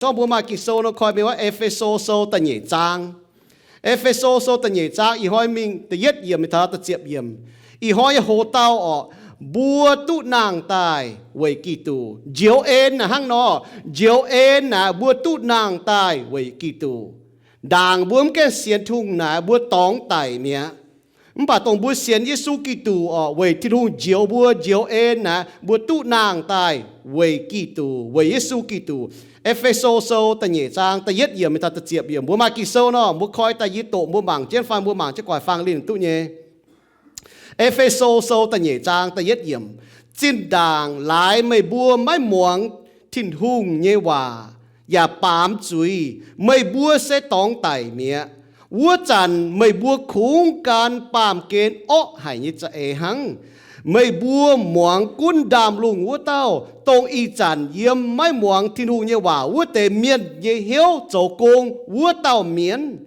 Gorngv mbuo maaih Ging-Sou nor koi mingh wuov E^fe^so Sou da'nyeic zaang. E^fe^so Sou da'nyeic zaang, ih hnoi mingh da'yietv yiemc mingh taux da'ziepc yiemc. Ih hnoi nyei hoc-dauh orqc, mbuo duqv nangh daaih weic Giduc. Njoux en naaic hnangv nor, njoux en naaic mbuo duqv nangh daaih weic Giduc. Ndaangc mbuo mv gaengh sienx Tin-Hungh naaic mbuo dorngx daic mi'aqv. Mv baac dongh mbuo sienx Yesu Giduc orqc, weic Tin-Hungh njoux mbuo, njoux en naaic mbuo duqv nangh daaih weic Giduc, weic Yesu Giduc. E^fe^so Sou da'nyeic zaang da'yietv yiemc mingh taux da'ziepc yiemc. Mbuo maaih Ging-Sou nor, mbuo koi daaih yie doqc mbuo mangc jienv fai mbuo mangc jienv guaax fang linh duqv nyei. E^fe^so Sou da'nyeic zaang da'yietv yiemc. Zinh ndaangc laaix meih mbuo maiv muangx Tin-Hungh nyei waac yaac baamz zuiz, meih mbuo se dorngx daic mi'aqv. Wuov zanc meih mbuo kungx gan baamh gen orqv haic nyei za'eix hnangv. Meih mbuo muangx gunv ndaamv-lungh wuov dauh, dongh ih zanc yiem maiv muangx Tin-Hungh nyei waac wuov deix mienh nyei hnyouv zoux gong wuov dauh mienv.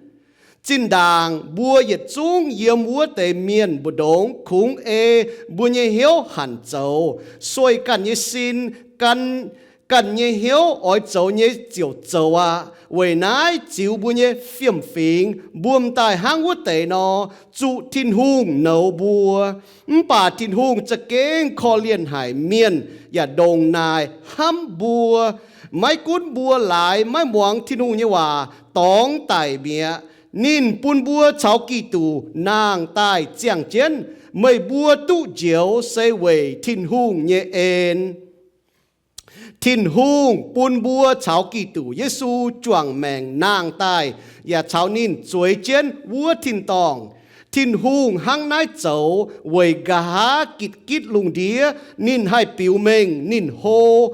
Zinh ndaangc mbuo yietc zungv yiem wuov deix mienh mbu'ndongx kungx ei mbuo nyei hnyouv hanc zoux, sueih ganh nyei sin, gan ganh nyei hnyouv oix zoux nyei ziouc zoux aqv. Weic naaiv ziux mbuo nyei fiem-fingx, mbuo m'daaih hnangv wuov deix nor, zuqc Tin-Hungh nouz mbuo. Mv baac Tin-Hungh za'gengh korv-lienh haic mienh yaac ndongc naaic hnamv mbuo. Maiv gunv mbuo laaix maiv muangx Tin-Hungh nyei waac dorngx daic mi'aqv, ninh bun mbuo caux Giduc nangh daaih ziangh jienv. Meih mbuo duqv njoux se weic Tin-Hungh nyei en. Tin-Hungh bun mbuo caux Giduc Yesu juangc maengc nangh daaih, yaac caux ninh zueiz jienv wuov tin-dorngh. Tin-Hungh hnangv naaiv zoux weic nqa'haav gitv-gitv lungh ndiev ninh haih biux mengh ninh hlo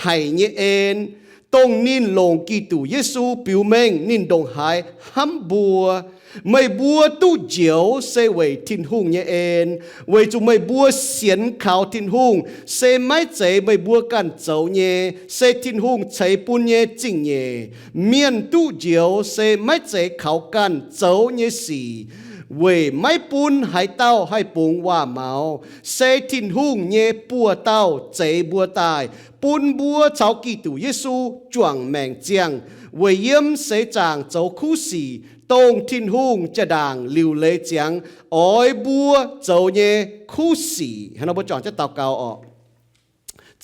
haic nyei en, dongh ninh longc Giduc Yesu biux mengh ninh ndongc haaix hnamv mbuo. Meih mbuo duqv njoux se weic Tin-Hungh nyei en, weic zuqc meih mbuo sienx kaux Tin-Hungh se maiv zeiz meih mbuo ganh zoux nyei, se Tin-Hungh ceix bun nyei zingh nyeic. Mienh duqv njoux se maiv zeiz kaux ganh zoux nyei sic, weic maiv bun haaix dauh haih bungx waac-maux. Se Tin-Hungh nyei buoz-dauh zeix mbuo daaih, bun mbuo caux Giduc Yesu juangc maengc ziangh, weic yiem seix zaangc zoux kuv sic, dongh Tin-Hungh jaa-ndaangc liuc leiz ziangx oix mbuo zoux nyei kuv sic. Hnangv nor mbuo juangc jienv daux gaux orqc.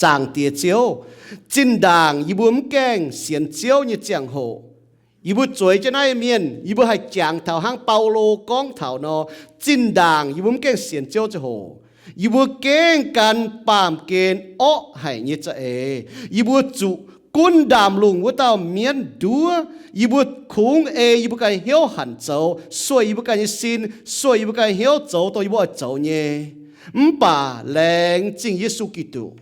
Zaangc Diex Ziouv, zinh ndaangc yie mbuo mv gaengh sienx Ziouv nyei ziangh hoc, yie mbuo zueiz jienv naaiv mienh, yie mbuo haih jangx taux hnangv Baulo gorngv taux nor, zinh ndaangc yie mbuo mv gaengh sienx Ziouv ziangh hoc, yie mbuo gengh gan baamh gen orqv haic nyei za'eix. Yie mbuo zuqc gunv ndaamv-lungh wuov dauh mienv nduov. Yie mbuo kungx ei yie mbuo ganh hnyouv hanc zoux, sueih yie mbuo ganh nyei sin, sueih yie mbuo ganh hnyouv zoux dongh yie mbuo oix zoux nyei. Mv baac laengz zingh Yesu Giduc,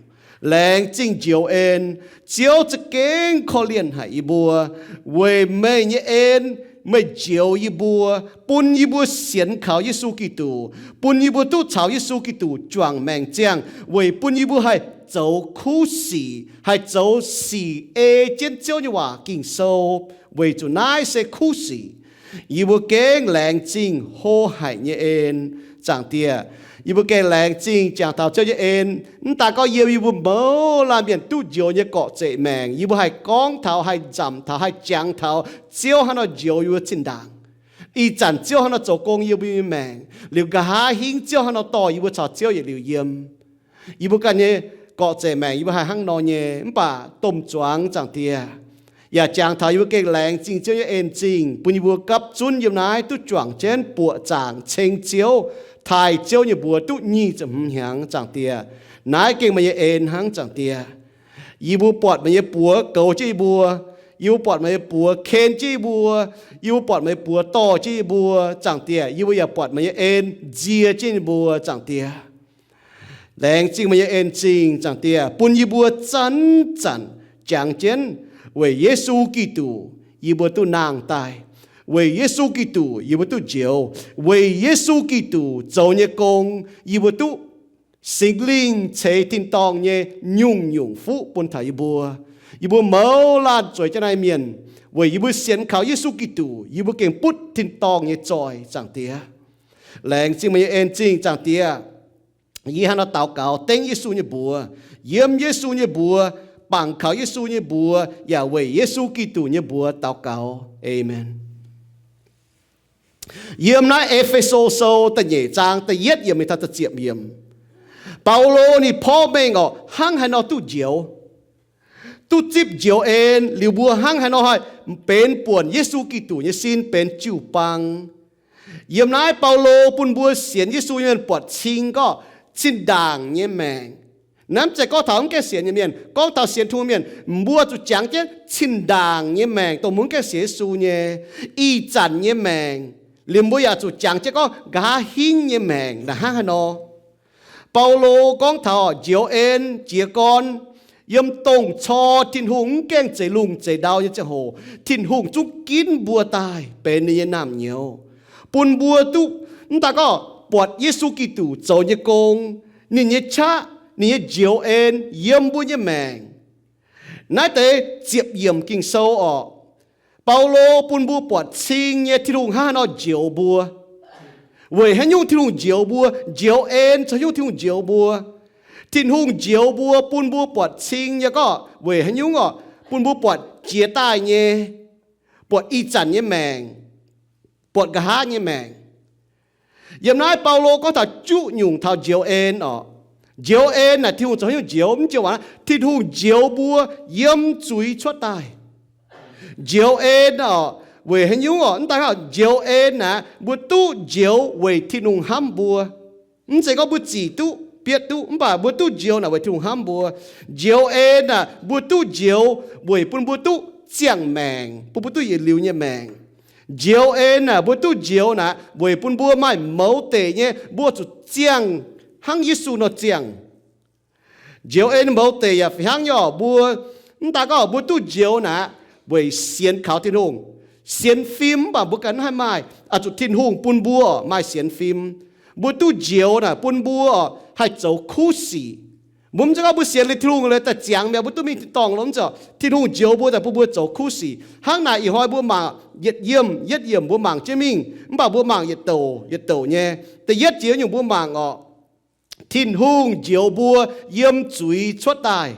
laengz zingh njoux en, Ziouv za'gengh korv-lienh haic yie mbuo. Weic meih nyei en, meih njoux yie mbuo, bun yie mbuo sienx kaux Yesu Giduc, bun yie mbuo duqv caux Yesu Giduc juangc maengc ziangh, weic bun yie mbuo haih zoux kuv sic, haih zoux sic ei jienv Ziouv nyei waac Ging-Sou, weic zuqc naaiv se kuv sic. Yie mbuo gengh laengz zingh hlo haic nyei en, Zaangc Diex. Yie mbuo gengh laengz zingh jangx taux Ziouv nyei en. Mv daaih gorngv yiem yie mbuo mouz laanh mienh duqv njoux nyei gorqv-zeqc maengc, yie mbuo haih gorngv taux, haih nzamc taux, haih jangx taux Ziouv hnangv nor njoux yie mbuo zinh ndaangc. Ih zanc Ziouv hnangv nor zoux gong yiem yie mbuo nyei maengc, liuz nqa'haav hingv Ziouv hnangv nor dorh yie mbuo caux Ziouv yietc liuz yiem. Yie mbuo ganh nyei gorqv-zeqc maengc yie mbuo haih hnangv nor nyei, mv baac domh zuangx Zaangc Diex, yaac jangx taux yie mbuo gengh laengz zingh Ziouv nyei en zingh, bun yie mbuo gapv zunv yiem naaiv duqv juangc jienv buoqc zaangc ceng Ziouv, taaih Ziouv nyei mbuox duqv nyic ziepc hmz hnyangx, Zaangc Diex. Naaiv gengh meih nyei en hnangv, Zaangc Diex. Yie mbuo buatc meih nyei buoz goux jienv yie mbuo. Yie mbuo buatc meih nyei buoz ken jienv yie mbuo. Yie mbuo buatc meih nyei buoz dorh jienv yie mbuo, Zaangc Diex. Yie mbuo yaac buatc meih nyei en nzie jienv yie mbuo, Zaangc Diex. Laengz zingh meih nyei en zingh, Zaangc Diex, bun yie mbuo zanc-zanc jangx jienv weic Yesu Giduc yie mbuo duqv nangh daaih. Weic Yesu Giduc yie mbuo duqv njoux. Weic Yesu Giduc zoux nyei gong yie mbuo duqv Singx Lingh ceix tin-dorngh nyei nyungc-nyungc fuqv bun taux yie mbuo. Yie mbuo mouz laanh zueiz jienv naaiv mienh, weic yie mbuo sienx kaux Yesu Giduc, yie mbuo gengh butv tin-dorngh nyei zoih, Zaangc Diex. Laengz zingh meih nyei en zingh, Zaangc Diex. Yie hnangv nor daux gaux dengv Yesu nyei mbuox, yiem Yesu nyei mbuox bangc kaux Yesu nyei mbuox yaac weic Yesu Giduc nyei mbuox daux gaux. Aamen. Yiem naaiv E^fe^so Sou da'nyeic zaang da'yietv yiemc mingh taux da'ziepc yiemc, Baulo ninh porv mengh orqc, hnangv haaix nor duqv njoux, duqv zipv njoux en liuz mbuo hnangv haaix nor haih benx buonc Yesu Giduc nyei sin benx jiu-baang. Yiem naaiv Baulo bun mbuo sienx Yesu nyei mienh buatc cing gorngv zinh ndaangc nyei maengc. Naaiv mv zeiz gorngv taux mv gaengh sienx nyei mienh. Gorngv taux sienx Tin-Hungh mienh, mbuo zuqc jangx jienv zinh ndaangc nyei maengc dongh mbuo mv gaengh sienx Yesu nyei, ih zanc nyei maengc. Liemh mbuo yaac zuqc jangx jienv gorngv nqa'haav hingv nyei maengc naaic hnangv haaix nor. Baulo gorngv taux njoux en jiez gorn yiem dongh cor Tin-Hungh mv gaengh zeix lungh zeix ndau nyei ziangh hoc, Tin-Hungh zungv ginv mbuo daaih benx ninh nyei naamh nyouz, bun mbuo duqv mv daaih gorngv buatc Yesu Giduc zoux nyei gong, ninh nyei qaqv, ninh nyei njoux en yiem mbuo nyei maengc. Naaiv deix ziepc yiemc Ging-Sou orqc, Baulo bun mbuo buatc cing nyei Tin-Hungh hnangv haaix nor njoux mbuo. Weic haaix nyungc Tin-Hungh njoux mbuo? Njoux en zoux haaix nyungc Tin-Hungh njoux mbuo? Tin-Hungh njoux mbuo bun mbuo buatc cing nyei gorngv weic haaix nyungc orqc? Bun mbuo buatc jiex daaih nyei, buatc ih zanc nyei maengc, buatc nqa'haav nyei maengc. Yiem naaiv Baulo gorngv taux juqv nyungc taux njoux en orqc. Njoux en naaic Tin-Hungh zoux haaix nyungc njoux? Mv joux waac, Tin-Hungh njoux mbuo yiem zuiz cuotv daaih. Njoux en orqc, weic haaix nyungc orqc? Mv daaih njoux en naaic mbuo duqv njoux weic Tin-Hungh hnamv mbuo. Mv zeiz gorngv mbuo zic duqv, bietv duqv, mv baac mbuo duqv njoux naaic weic Tin-Hungh hnamv mbuo. Njoux en naaic mbuo duqv njoux weic bun mbuo duqv ziangh maengc, bun mbuo duqv yietc liuz nyei maengc. Njoux en naaic mbuo duqv njoux naaic weic bun mbuo maaih mouz deic nyei, mbuo zuqc ziangh hnangv Yesu nor ziangh. Njoux en mouz deic yaac fih hnangv nyei orqc, mbuo mv daaih gorngv mbuo duqv njoux naaic weic sienx kaux Tin-Hungh. Sienx fim mv baac mbuo ganh mv haih maaih, oix zuqc Tin-Hungh bun mbuo maaih sienx fim. Mbuo duqv njoux naaic bun mbuo haih zoux kuv sic. Mbuo mv zeiz gorngv mbuo sienx liuz Tin-Hungh liuz daaih ziangx mi'aqv, mbuo duqv mingh tin-dorngh lo, mv zeiz. Tin-Hungh njoux mbuo daaih bun mbuo zoux kuv sic. Hnangv naaic ih hnoi mbuo mangc yietc yiemc, yietv yiemc mbuo mangc jienv mingh, mv baac mbuo mangc yietc douc yietc douc nyei. Da'yietv jiex nyungc mbuo mangc orqc, Tin-Hungh njoux mbuo yiem zuiz cuotv daaih.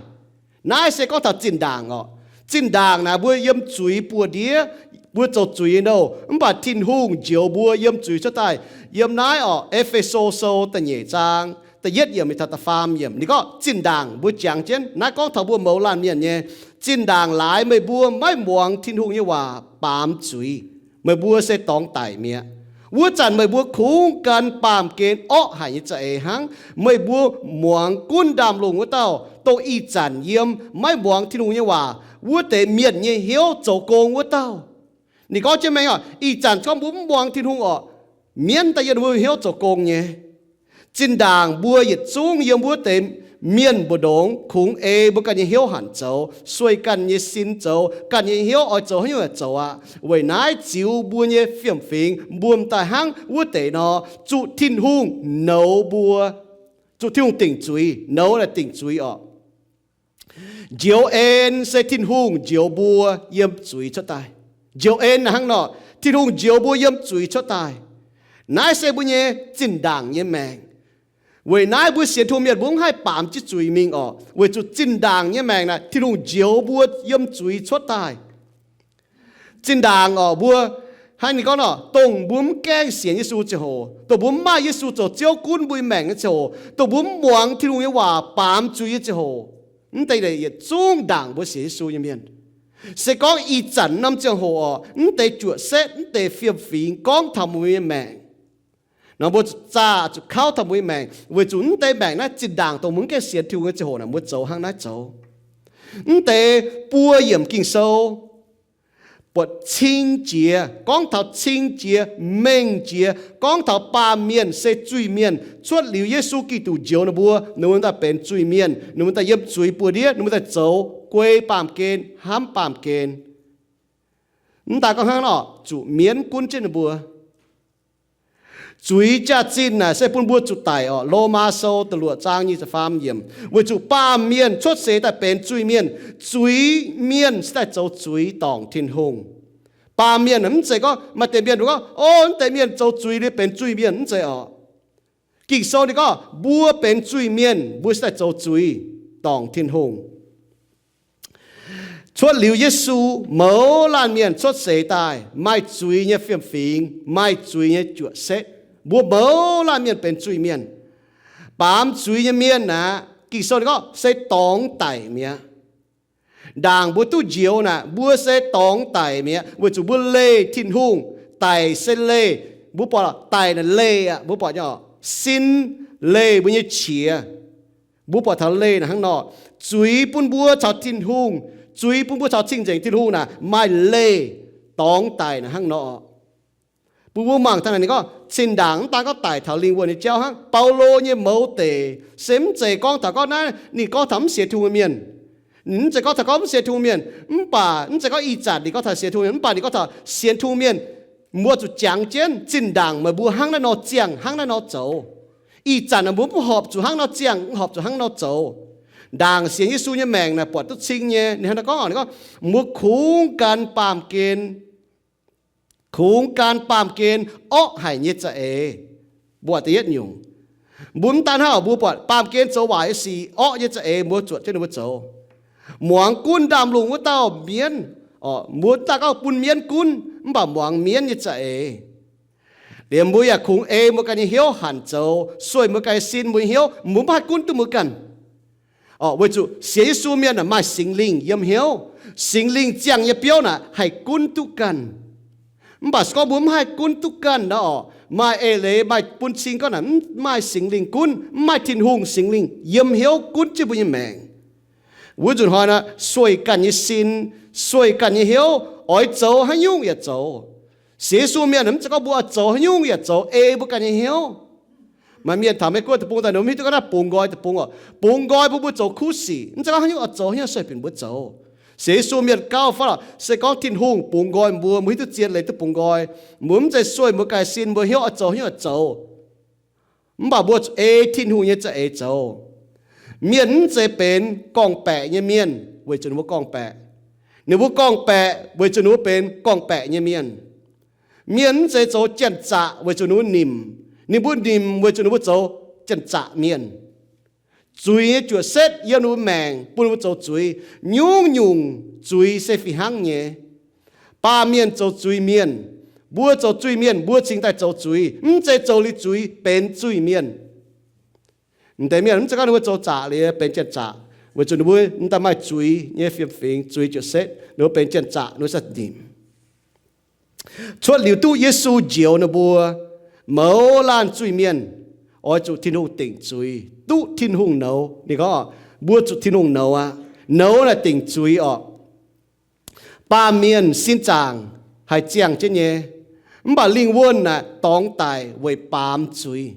Naaiv se gorngv taux zinh ndaangc orqc. Zinh ndaangc naaic mbuo yiem zuiz buoz-ndiev, mbuo zoux zuiz nyei nouh, mv baac Tin-Hungh njoux mbuo yiem zuiz cuotv daaih. Yiem naaiv orqc, E^fe^so Sou da'nyeic zaang da'yietv yiemc mingh taux da'faam yiemc ninh gorngv zinh ndaangc mbuo jangx jienv naaiv gorngv taux mbuo mouz laanh mienh nyei. Zinh ndaangc laaix meih mbuo maiv muangx Tin-Hungh nyei waac baamz zuiz, meih mbuo se dorngx daic mi'aqv. Wuov zanc meih mbuo kungx gan baamh gen orqv haic nyei za'eix hnangv. Meih mbuo muangx gunv ndaamv-lungh wuov dauh, dongh ih zanc yiem maiv muangx Tin-Hungh nyei waac wuov deix mienh nyei hnyouv zoux gong wuov dauh. Ninh gorngv jienv mengh orqc, ih zanc gorngv mbuo mv muangx Tin-Hungh orqc, mienv daaih yiem mbuo hnyouv zoux gong nyei. Zinh ndaangc mbuo yietc zungv yiem wuov deix mienh mbu'ndongx kungx ei mbuo ganh nyei hnyouv hanc zoux, sueih ganh nyei sin zoux, ganh nyei hnyouv oix zoux haaix nyungc zoux aqv. Weic naaiv ziux mbuo nyei fiem-fingx mbuo m'daaih hnangv wuov deix nor, zuqc Tin-Hungh nouz mbuo, zuqc Tin-Hungh dingc zuiz, nouz naaic dingc zuiz orqc. Njoux en se Tin-Hungh njoux mbuo yiem zuiz cuotv daaih. Njoux en hnangv nor, Tin-Hungh njoux mbuo yiem zuiz cuotv daaih. Naaiv se mbuo nyei zinh ndaangc nyei maengc. Weic naaiv mbuo sienx Tin-Hungh mienh mbuo mv haih baamz jienv zuiz mingh orqc, weic zuqc zinh ndaangc nyei maengc naaic Tin-Hungh njoux mbuo yiem zuiz cuotv daaih. Zinh ndaangc orqc, mbuo hnangv ninh gorngv nor, dongh mbuo mv gaengh sienx Yesu ziangh hoc, dongh mbuo mv maaih Yesu zoux Ziouv gunv mbuo nyei maengc nyei ziangh hoc, dongh mbuo mv muangx Tin-Hungh nyei waac baamz zuiz nyei ziangh hoc, mv deix yietc zungv ndaangc mbuo sienx Yesu nyei mienh. Se gorngv ih zanc norm ziangh hoc orqc, mv deix juoqc setv, mv deix fiem-fingx gorngv taux mbuo nyei maengc nor, mbuo zuqc zaah, zuqc kauv taux mbuo nyei maengc, weic zuqc mv deix maengc naaiv zinh ndaangc dongh mbuo mv gaengh sienx Tin-Hungh nyei ziangh hoc naaic mbuo zoux hnangv naaiv zoux. Mv deix buo yiemc Ging-Sou buatc cing jiex, gorngv taux cing jiex, mengh jiex, gorngv taux baamh mienh se zuiz-mienh cuotv liuz Yesu Giduc njoux ninh mbuo, ninh mbuo daaih benx zuiz-mienh, ninh mbuo daaih yiem zuiz buoz-ndiev, ninh mbuo daaih zoux guei baamh gen, hnamv baamh gen. Mv daaih gorngv hnangv nor, zuqc mienv gunv jienv ninh mbuo. Zuiz jaax-zinh naaic se bun mbuo zuqc daic orqc. Lomaa Sou da'luoqc zaang nyic ziepc faam yiemc, weic zuqc baamh mienh cuotv seix daaih benx zuiz-mienh, zuiz-mienh se daaih zoux zuiz dorngc Tin-Hungh. Baamh mienh mv zeiz gorngv maaih deix mienh gorngv, o, mv deix mienh zoux zuiz liuz benx zuiz-mienh, mv zeiz orqc. Ging-Sou ninh gorngv mbuo benx zuiz-mienh, mbuo se daaih zoux zuiz dorngc Tin-Hungh. Cuotv liuz Yesu, mouz laanh mienh cuotv seix daaih, maaih zuiz nyei fiem-fingx, maaih zuiz nyei juoqc setv. Mbuo mouz laanh mienh benx zuiz-mienh. Baamz zuiz nyei mienh aeqv, Ging-Sou ninh gorngv se dorngx daic mi'aqv. Ndaangc mbuo duqv njoux naaic, mbuo se dorngx daic mi'aqv, weic zuqc mbuo leih Tin-Hungh. Daic se leih, mbuo buatc daic naaic leih aqv, mbuo buatc nyei sin leih mbuo nyei qiex. Mbuo buatc taux leih naaic hnangv nor, zuiz bun mbuo caux Tin-Hungh, zuiz bun mbuo caux cing-nzengc Tin-Hungh naaic maaih leih, dorngx daic naaic hnangv nor. Bun mbuo mangc taux naaic ninh gorngv zinh ndaangc mv daan gorngv daic taux lingh wuonh nyei jauv hnangv. Baulo nyei mouz deic se mv zeiz gorngv taux gorngv naaiv ninh gorngv taux mv sienx Tin-Hungh mienh. Ninh mv zeiz gorngv taux gorngv mv sienx Tin-Hungh mienh, mv baac mv zeiz gorngv ih zanc ninh gorngv taux sienx Tin-Hungh mienh, mv baac ninh gorngv taux sienx Tin-Hungh mienh, mbuo zuqc jangx jienv zinh ndaangc meih mbuo hnangv naaiv nor ziangh, hnangv naaiv nor zoux. Ih zanc naaic mbuo mv horpc zuqc hnangv nor ziangh, mv horpc zuqc hnangv nor zoux. Ndaangc sienx Yesu nyei maengc naaic buatc duqv cing nyei. Ninh hnangv naaiv gorngv, ninh gorngv, mbuo kungx gan baamh gen, kungx gan baamh gen orqv haic nyei za'eix. Mbuo da'yietv nyungc, mbuo mv daan hnangv oc, mbuo buatc baamh gen zoux waaic nyei sic, orqv nyei za'eix mbuo zuotc jienv ninh mbuo zoux. Muangx gunv ndaamv-lungh wuov dauh mienv, mbuo mv daan gorngv bun mienv gunv, mv baac muangx mienv nyei za'eix. Liemh mbuo yaac kungx ei mbuo ganh nyei hnyouv hanc zoux, sueih mbuo ganh nyei sin, mbuo nyei hnyouv, mbuo mv haih gunv duqv mbuo ganh. Orqc, weic zuqc sienx Yesu mienh maaih Singx Lingh yiem hnyouv. Singx Lingh ziangh nyei biouv naaic haih gunv duqv ganh. Mv baac se gorngv mbuo mv haih gunv duqv ganh nor, orqc, maaih eix leiz maaih bun cing gorngv naaic mv maaih Singx Lingh gunv, mv maaih Tin-Hungh Singx Lingh yiem hnyouv gunv jienv mbuo nyei maengc. Wuov nzunc hnoi naaic sueih ganh nyei sin, sueih ganh nyei hnyouv, oix zoux haaix nyungc yaac zoux. Sienx Yesu mienh mv zeiz gorngv mbuo oix zoux haaix nyungc yaac zoux ei mbuo ganh nyei hnyouv. Maaih mienh taux Meiv Guoqv deic-bung daaih, ninh mv hiuv duqv gorngv naaiv bungx nqoi deic-bung orqc. Bungx nqoi bun mbuo zoux kuv sic, mv zeiz gorngv haaix nyungc oix zoux haaix nyungc sueih bienh mbuo zoux. Sienx Yesu mienh gauh fai lorqc, se gorngv Tin-Hungh bungx nqoi mbuo, mbuo hiuv duqv zien leiz duqv bungx nqoi. Mbuo mv zeiz sueih mbuo ganh sin, mbuo hnyouv oix zoux haaix nyungc oix zoux. Mv baac mbuo zuqc ei Tin-Hungh nyei za'eix zoux. Mienh mv zeiz benx gorngv-baeqc nyei mienh weic zuqc ninh mbuo gorngv-baeqc. Ninh mbuo gorngv-baeqc weic zuqc ninh mbuo benx gorngv-baeqc nyei mienh. Mienh mv zeiz zoux janx-zaqc weic zuqc ninh mbuo nimc. Ninh mbuo nimc weic zuqc ninh mbuo zoux janx-zaqc mienh. Zuiz nyei juoqc setv yiem ninh mbuo maengc bun ninh mbuo zoux zuiz. Nyungc-nyungc zuiz se fih hnangv nyei. Baamh mienh zoux zuiz mienh. Mbuo zoux zuiz mienh, mbuo cingx daaih zoux zuiz. Mv zeiz zoux liuz zuiz benx zuiz mienh. M'deix mienh mv zeiz gorngv ninh mbuo zoux zaqc liuz benx janx-zaqc, weic zuqc ninh mbuo m'daaih maaih zuiz nyei fiem-fingx, zuiz juoqc setv, ninh mbuo benx janx-zaqc, ninh mbuo za'gengh nimc. Cuotv liuz duqv Yesu njoux ninh mbuo, mouz laanh zuiz-mienh oix zuqc Tin-Hungh dingc zuiz, duqv Tin-Hungh nouz. Ninh gorngv, mbuo zuqc Tin-Hungh nouz aqv. Nouz naaic dingc zuiz orqc. Baamh mienh sin zaangc haih ziangh jienv nyei, mv baac lingh wuonh naaic dorngx daic weic baamz zuiz.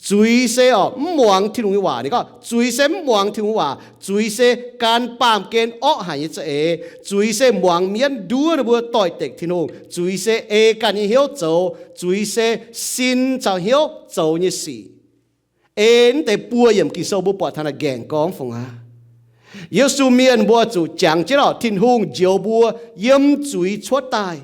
Zuiz se orqc, mv muangx Tin-Hungh nyei waac. Ninh gorngv, zuiz se mv muangx Tin-Hungh waac. Zuiz se gan baamh gen orqv haic nyei za'eix. Zuiz se muangx mienv nduov ninh mbuo doix-dekc Tin-Hungh. Zuiz se ei ganh nyei hnyouv zoux. Zuiz se sin caux hnyouv zoux nyei sic. Ei mv deix buo yiemc Ging-Sou mbuo buatc taux naaic nqaengc gorngv fungc aqv. Yesu mienh mbuo zuqc jangx jienv orqc, Tin-Hungh njoux mbuo yiem zuiz cuotv daaih.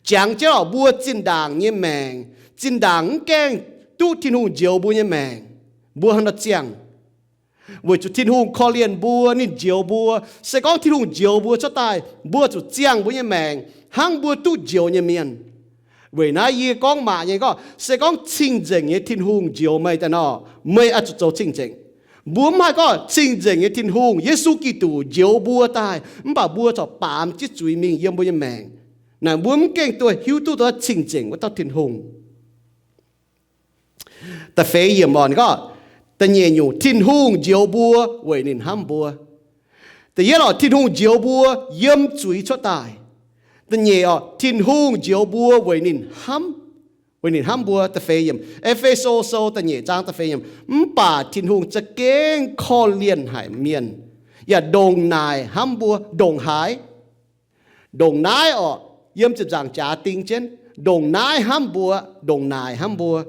Jangx jienv orqc, mbuo zinh ndaangc nyei maengc, zinh ndaangc mv gaengh duqv Tin-Hungh njoux mbuo nyei maengc, mbuo hnangv nor ziangh. Weic zuqc Tin-Hungh korv-lienh mbuo, ninh njoux mbuo. Se gorngv Tin-Hungh njoux mbuo cuotv daaih, mbuo zuqc ziangh mbuo nyei maengc hnangv mbuo duqv njoux nyei mienh. Weic naaiv yie gorngv maac nyei gorngv, se gorngv cing-nzengc nyei Tin-Hungh njoux meih daaih nor, meih oix zuqc zoux cing-nzengc. Mbuo mv haih gorngv cing-nzengc nyei Tin-Hungh, Yesu Giduc njoux mbuo daaih, mv baac mbuo corc baamz jienv zuiz mingh yiem mbuo nyei maengc. Naaic mbuo mv gaengh duqv hiuv duqv dongh cing-nzengc wuov dauh Tin-Hungh. Da'feix yiemc orqc, ninh gorngv, da'nyeic nyungc, Tin-Hungh njoux mbuo weic ninh hnamv mbuo. Da'yietv orqc, Tin-Hungh njoux mbuo yiem zuiz cuotv daaih. Da'nyeic orqc, Tin-Hungh njoux mbuo weic ninh hnamv, weic ninh hnamv mbuo. Da'feix yiemc, E^fe^so Sou da'nyeic zaang da'feix yiemc, mv baac Tin-Hungh za'gengh korv-lienh haic mienh, yaac ndongc naaic hnamv mbuo, ndongc haaix? Ndongc naaiv orqc, yiem ziepc nzaangc jaax ding jienv, ndongc naaiv hnamv mbuo, ndongc naaic hnamv mbuo.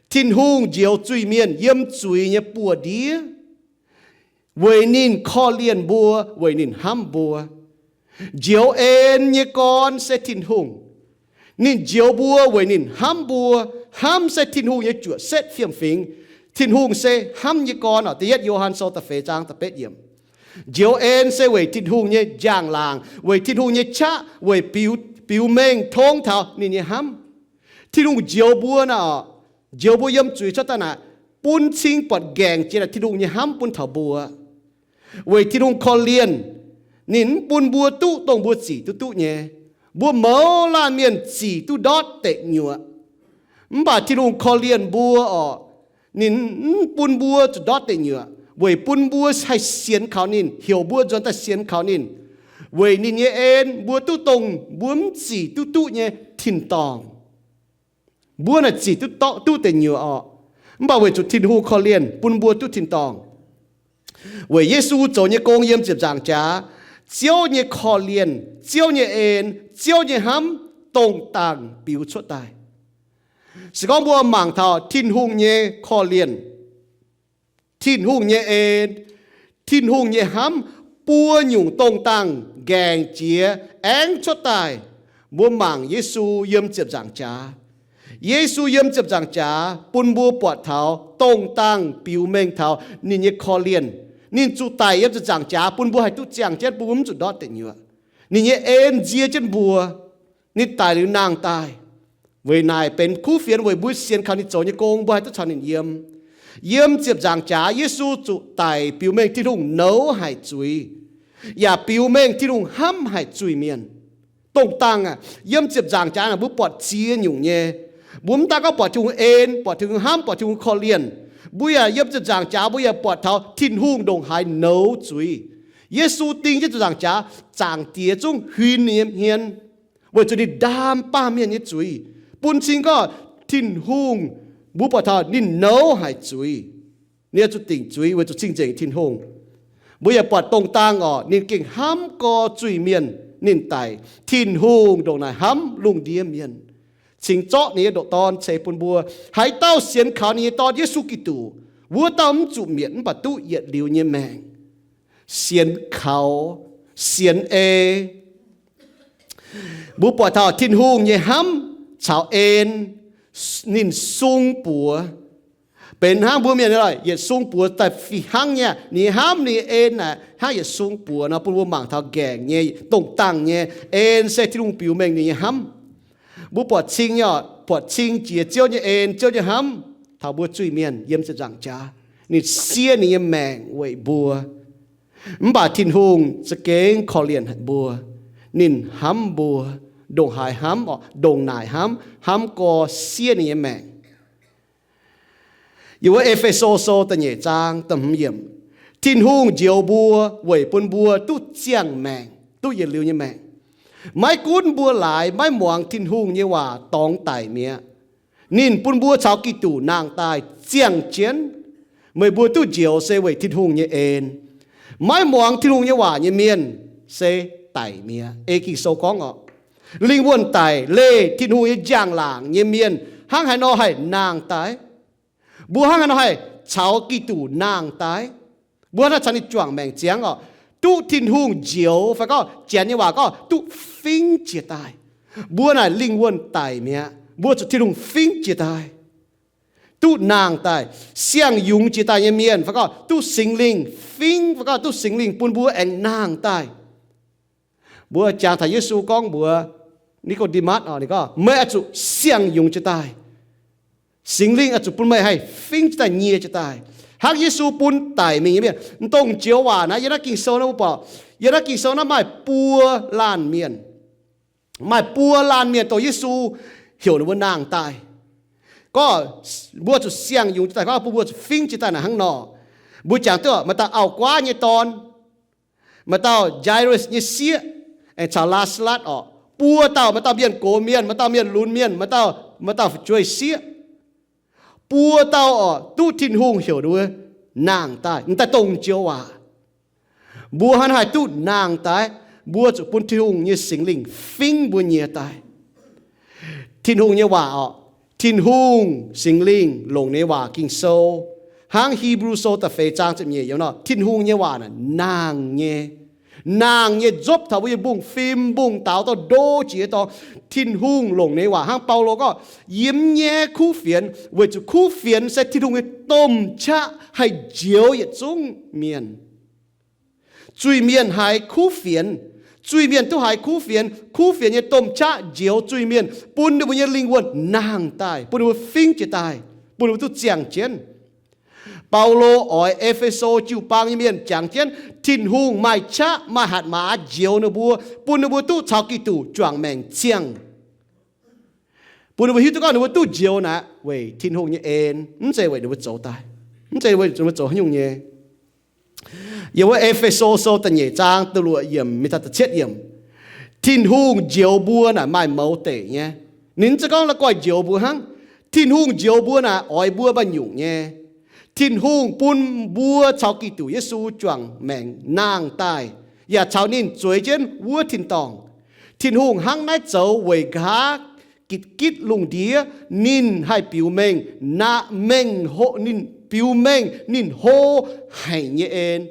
Tin-Hungh njoux zuiz-mienh yiem zuiz nyei buoz-ndiev, weic ninh korv-lienh mbuo, weic ninh hnamv mbuo. Njoux en nyei gorn se Tin-Hungh. Ninh njoux mbuo weic ninh hnamv mbuo. Hnamv se Tin-Hungh nyei juoqc setv fiem-fingx. Tin-Hungh se hnamv nyei gorn orqc. Da'yietv Yo^han Sou da'feix zaang da'betv yiemc. Njoux en se weic Tin-Hungh nyei njang-laangc, weic Tin-Hungh nyei qaqv, weic biux, biux mengh tong taux ninh nyei hnamv. Tin-Hungh njoux mbuo naaic, njoux mbuo yiem zuiz cuotv daaih naaic, bun cing buatc nqaengc jiex naaic Tin-Hungh nyei hnamv bun taux mbuo. Weic Tin-Hungh korv-lienh, ninh mv bun mbuo duqv dongh mbuo zic duqv duqv nyei. Mbuo mouz laanh mienh zic duqv ndortv deic nyuoqc. Mv baac Tin-Hungh korv-lienh mbuo orqc, ninh mv bun mbuo zuqc ndortv deic nyuoqc, weic bun mbuo haih sienx kaux ninh, heuc mbuo nzuonx daaih sienx kaux ninh. Weic ninh nyei en mbuo duqv dongh mbuo mv zic duqv duqv nyei tin-dorngh. Mbuo naaic zic duqv, duqv deic nyuoqc orqc, mv baac weic zuqc Tin-Hungh korv-lienh bun mbuo duqv tin-dorngh. Weic Yesu zoux nyei gong yiem ziepc nzaangc jaax, Ziouv nyei korv-lienh, Ziouv nyei en, Ziouv nyei hnamv dongh dangh biux cuotv daaih. Se gorngv mbuo mangc taux Tin-Hungh nyei korv-lienh, Tin-Hungh nyei en, Tin-Hungh nyei hnamv buo nyungc dongh dangh nqaengc jiex aengx cuotv daaih, mbuo mangc Yesu yiem ziepc nzaangc jaax. Yesu yiem ziepc nzaangc jaax bun mbuo buatc taux dongh dangh biux mengh taux ninh nyei korv-lienh. Ninh zuqc daic yiem ziepc nzaangc jaax bun mbuo haih duqv ziangh jienv, bun mbuo mv zuqc ndortv deic nyuoqc. Ninh nyei en nzie jienv mbuo. Ninh daic liuz nangh daaih. Weic naaic benx kuv fienx weic mbuo sienx kaux ninh zoux nyei gong, mbuo haih duqv caux ninh yiem. Yiem ziepc nzaangc jaax Yesu zuqc daic biux mengh Tin-Hungh nouz haic zuiz, yaac biux mengh Tin-Hungh hnamv haic zuiz-mienh. Dongh dangh aac, yiem ziepc nzaangc jaax naaic mbuo buatc ziex nyungc nyei. Mbuo mv daan gorngv buatc Tin-Hungh en, buatc Tin-Hungh hnamv, buatc Tin-Hungh korv-lienh, mbuo yaac yiem ziepc nzaangc jaax mbuo yaac buatc taux Tin-Hungh ndongc haaix nouz zuiz. Yesu ding jienv ziepc nzaangc jaax, Zaangc Diex zungv huin ninh nyei hmien, weic zuqc ninh ndaam baamh mienh nyei zuiz, bun cing gorngv Tin-Hungh, mbuo buatc taux ninh nouz haic zuiz. Ninh oix zuqc dingc zuiz weic zuqc cing-nzengc Tin-Hungh. Mbuo yaac buatc dongh dangh orqc, ninh gengh hnamv gorx zuiz-mienh, ninh daic. Tin-Hungh ndongc naaic hnamv lungh ndiev mienh, cingx zorqv ninh nyei ndoqc Dorn ceix bun mbuo. Haaix dauh sienx kaux ninh nyei Dorn, Yesu Giduc, wuov dauh mv zuqc mietc mv baac duqv yietc liuz nyei maengc. Sienx kaux, sienx ei. Mbuo buatc taux Tin-Hungh nyei hnamv caux en, ninh sung buoz. Benx hnangv mbuo mienh yietc sung buoz daaih fih hnangv nyei. Ninh nyei hnamv, ninh nyei en naaic hnangv yietc sung buoz nor, bun mbuo mangc taux nqaengc nyei, dongh dangh nyei. En se Tin-Hungh biux mengh ninh nyei hnamv. Mbuo buatc cing nyei, buatc cing jiex Ziouv nyei en, Ziouv nyei hnamv taux mbuo zuiz-mienh yiem ziepc nzaangc jaax. Ninh siev ninh nyei maengc weic mbuo. Mv baac Tin-Hungh za'gengh korv-lienh haic mbuo. Ninh hnamv mbuo, ndongc haaix hnamv orqc, ndongc naaic hnamv, hnamv gorx siev ninh nyei maengc. Yiem wuov E^fe^so Sou da'nyeic zaang da'hmz yiemc, Tin-Hungh njoux mbuo weic bun mbuo duqv ziangh maengc, duqv yietc liuz nyei maengc. Maiv gunv mbuo laaix maiv muangx Tin-Hungh nyei waac dorngx daic mi'aqv, ninh bun mbuo caux Giduc nangh daaih ziangh jienv. Meih mbuo duqv njoux se weic Tin-Hungh nyei en. Maiv muangx Tin-Hungh nyei waac nyei mienh se daic mi'aqv. Ei Ging-Sou gorngv orqc, lingh wuonh daic leih Tin-Hungh nyei njang-laangc nyei mienh hnangv haaix nor haih nangh daaih? Mbuo hnangv haaix nor haih caux Giduc nangh daaih? Mbuo hnangv haaix nor caux ninh juangc maengc ziangx orqc? Duqv Tin-Hungh njoux, fai gorngv Janx nyei waac gorngv duqv fingv jiez daaih. Mbuo naaic lingh wuonh daic mi'aqv, mbuo zuqc Tin-Hungh fingv jiez daaih, duqv nangh daaih. Siang-yungz jiez daaih nyei mienh, fai gorngv duqv Singx Lingh fingv, fai gorngv duqv Singx Lingh bun mbuo aengx nangh daaih. Mbuo jangx taux Yesu gorngv mbuox Ni^ko^nde^matv orqc, ninh gorngv, meih oix zuqc siang-yungz jiez daaih. Singx Lingh oix zuqc bun meih haih fingv jiez daaih, nyie jiez daaih, hnangv Yesu bun daic mingh nyei mienh. M'dongc joux waac naaiv yiem naaiv Ging-Sou naaiv mbuo buatc, yiem naaiv Ging-Sou naaiv maaih buo laanh mienh. Maaih buo laanh mienh dongh Yesu heuc ninh mbuo nangh daaih, gorngv mbuo zuqc siang-yungz jiez daaih, gorngv bun mbuo zuqc fingv jiez daaih naaic hnangv nor. Mbuo jangx duqv maaih dauh auv-guaav nyei dorn, maaih dauh Jairus nyei sieqv, aengx caux Laa^saa^latv orqc. Buo dauh, maaih dauh mienh gox mienh, maaih dauh mienh lunx mienh, maaih dauh, maaih dauh fu'jueiv sieqv. Buo dauh orqc, duqv Tin-Hungh heuc ninh mbuo nangh daaih, m'daaih dongh joux waac. Mbuo hnangv haaix duqv nangh daaih? Mbuo zuqc bun Tin-Hungh nyei Singx Lingh fingv mbuo nyie daaih. Tin-Hungh nyei waac orqc, Tin-Hungh Singx Lingh longc nyei waac Ging-Sou, hnangv Hipv^lu Sou da'feix zaang ziepc nyeic yiemc nor, Tin-Hungh nyei waac naaic nangh nyei. Nangh nyei nzopv taux mbuo nyei mbungv-fim mbungv-daaux dorh ndo jiex dorngx. Tin-Hungh longc nyei waac hnangv Baulo gorngv, yie mv nyaiv kuv fienx, weic zuqc kuv fienx se Tin-Hungh nyei domh qaqv haih njoux yietc zungv mienh. Zuiz-mienh haiz kuv fienx. Zuiz-mienh duqv haiz kuv fienx. Kuv fienx nyei domh qaqv njoux zuiz-mienh, bun ninh mbuo nyei lingh wuonh nangh daaih, bun ninh mbuo fingx jiez daaih, bun ninh mbuo duqv ziangh jienv. Baulo oix E^fe^so jiu-baang nyei mienh jangx jienv Tin-Hungh maaih qaqv maaih hatc maaz njoux ninh mbuo, bun ninh mbuo duqv caux Giduc juangc maengc ziangh. Bun ninh mbuo hiuv duqv gorngv ninh mbuo duqv njoux naaic weic Tin-Hungh nyei en, mv zeiz weic ninh mbuo zoux daaih, mv zeiz weic ninh mbuo zoux haaix nyungc nyei. Yiem wuov E^fe^so Sou da'nyeic zaang da'luoqc yiemc mingh taux da'cietv yiemc, Tin-Hungh njoux mbuo naaic maaih mouz deic nyei. Ninh mv zeiz gorngv la'guaih njoux mbuo hnangv. Tin-Hungh njoux mbuo naaic oix mbuo maaih nyungc nyei. Tin-Hungh bun mbuo caux Giduc Yesu juangc maengc nangh daaih, yaac caux ninh zueiz jienv wuov tin-dorngh. Tin-Hungh hnangv naaiv zoux weic nqa'haav gitv-gitv lungh ndiev ninh haih biux mengh, naaic mengh, ninh biux mengh ninh hlo haic nyei en.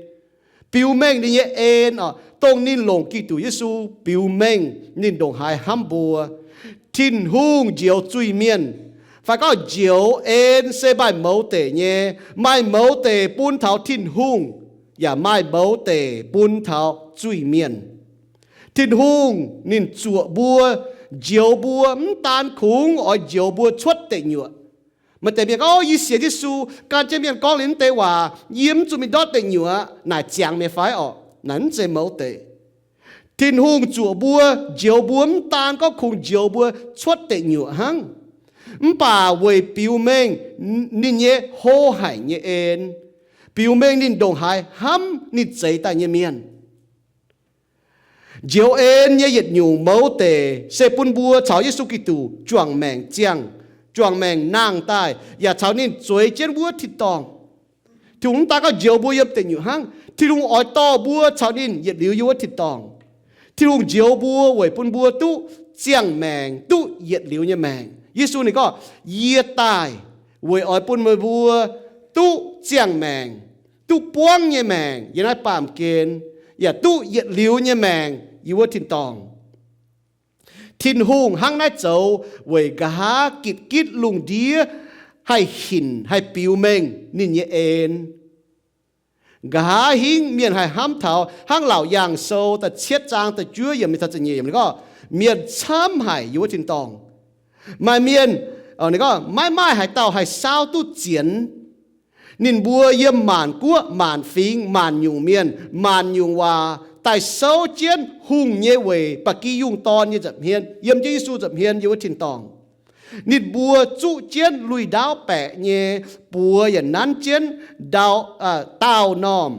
Biux mengh ninh nyei en oc, dongh ninh longc Giduc Yesu biux mengh ninh ndongc haaix hnamv mbuo. Tin-Hungh njoux zuiz-mienh, fai gorngv njoux en se maaih mouz deic nyei. Maaih mouz deic bun taux Tin-Hungh, yaac maaih mouz deic bun taux zuiz-mienh. Tin-Hungh ninh zuoqc mbuo, njoux mbuo, mv daan kungx oix njoux mbuo cuotv deic nyuoqc. Maaih deix mienh gorngv, Yie sienx Yesu. Gan jienv mienh gorngv liuz mv deix waac, yie mv zuqc mingh ndortv deic nyuoqc, naaic ziangx meih fai orqc? Naaic mv zeiz mouz deic. Tin-Hungh zuoqc mbuo, njoux mbuo mv daan gorngv kungx njoux mbuo cuotv deic nyuoqc hnangv, mv baac weic biux mengh ninh nyei hlo haic nyei en, biux mengh ninh ndongc haaix hnamv ninh zeix daaih nyei mienh. Njoux en nyei yietc nyungc mouz deic se bun mbuo caux Yesu Giduc juangc maengc ziangh, juangc maengc nangh daaih, yaac caux ninh zueiz jienv wuov tin-dorngh. Tin-Hungh mv daan gorngv njoux mbuo yiem deic nyuoqc hnangv. Tin-Hungh oix dorh mbuo caux ninh yietc liuz yiem wuov tin-dorngh. Tin-Hungh njoux mbuo weic bun mbuo duqv ziangh maengc, duqv yietc liuz nyei maengc. Yesu ninh gorngv, Yie daaih weic oix bun meih mbuo duqv ziangh maengc, duqv buangv nyei maengc yiem naaiv baamh gen, yaac duqv yietc liuz nyei maengc yiem wuov tin-dorngh. Tin-Hungh hnangv naaiv zoux weic nqa'haav gitv-gitv lungh ndiev haih hinc, haih biux mengh ninh nyei en. Nqa'haav hingv mienh haih hnamv taux, hnangv Laauc Yaangh Sou da'cietv zaang da'juov yiemc mingh taux da'nyeic yiemc ninh gorngv, mienh camv haic yiem wuov tin-dorngh. Maaih mienh, ninh gorngv maiv maaih haaix dauh haih saauv duqv zienx. Ninh mbuo yiem maanc guoqv, maanc fingx, maanc nyungc mienh, maanc nyungc waac daaih souv jienv hungh nyei weic ba'gi yungh dorn nyei nza'hmien, yiem jienv Yesu nza'hmien yiem wuov tin-dorngh. Ninh mbuo zuqv jienv lui-ndaauv baeqc nyei buoz yaac nanv jienv daauh, daauh normh,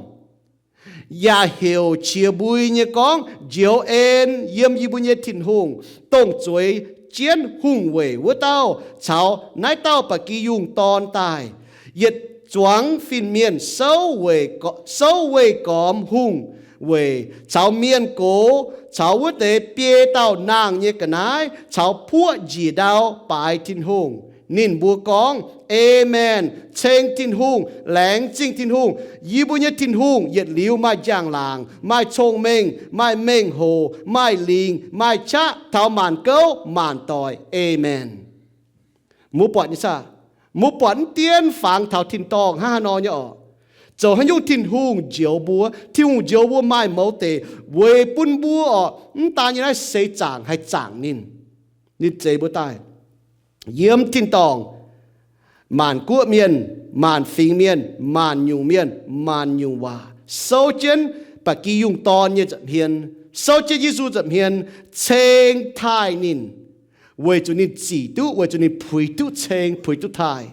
yaac heuc qiex mbui nyei gorngv, Njoux en yiem yie mbuo nyei Tin-Hungh, dongh zueiz jienv hungh weic wuov dauh caux naaiv dauh ba'gi yungh dorn daaih. Yietc zuangx fin-mienh souv weih gormx hungh weic caux mienh gox, caux wuov deix biei dauh nangh nyei ga'naaiv caux puoqv njiec ndau baaix Tin-Hungh. Ninh mbuo gorngv, Aamen! Ceng Tin-Hungh, laengz zingh Tin-Hungh. Yie mbuo nyei Tin-Hungh yietc liuz maaih njang-laangc, maaih cong-mengh, maaih mengh hoc, maaih lingc, maaih qaqv taux maanc gouv maanc doic. Aamen. Mbuo buatc nyei saah? Mbuo buatc mv dien fangx taux tin-dorngh hnangv haaix nor nyei orqc? Zoux haaix nyungc Tin-Hungh njoux mbuo? Tin-Hungh njoux mbuo maaih mouz deic weic bun mbuo orqc, mv daan nyei naaiv seix zaangc haih zaangc ninh. Ninh zeix mbuo daaih yiem tin-dorngh, maanc guoqv mienh, maanc fingx mienh, maanc nyungc mienh, maanc nyungc waac, souv jienv ba'gi yungh dorn nyei nza'hmien, souv jienv Yesu nza'hmien, ceng taaih ninh, weic zuqc ninh zic duqv, weic zuqc ninh puix duqv ceng, puix duqv taaih.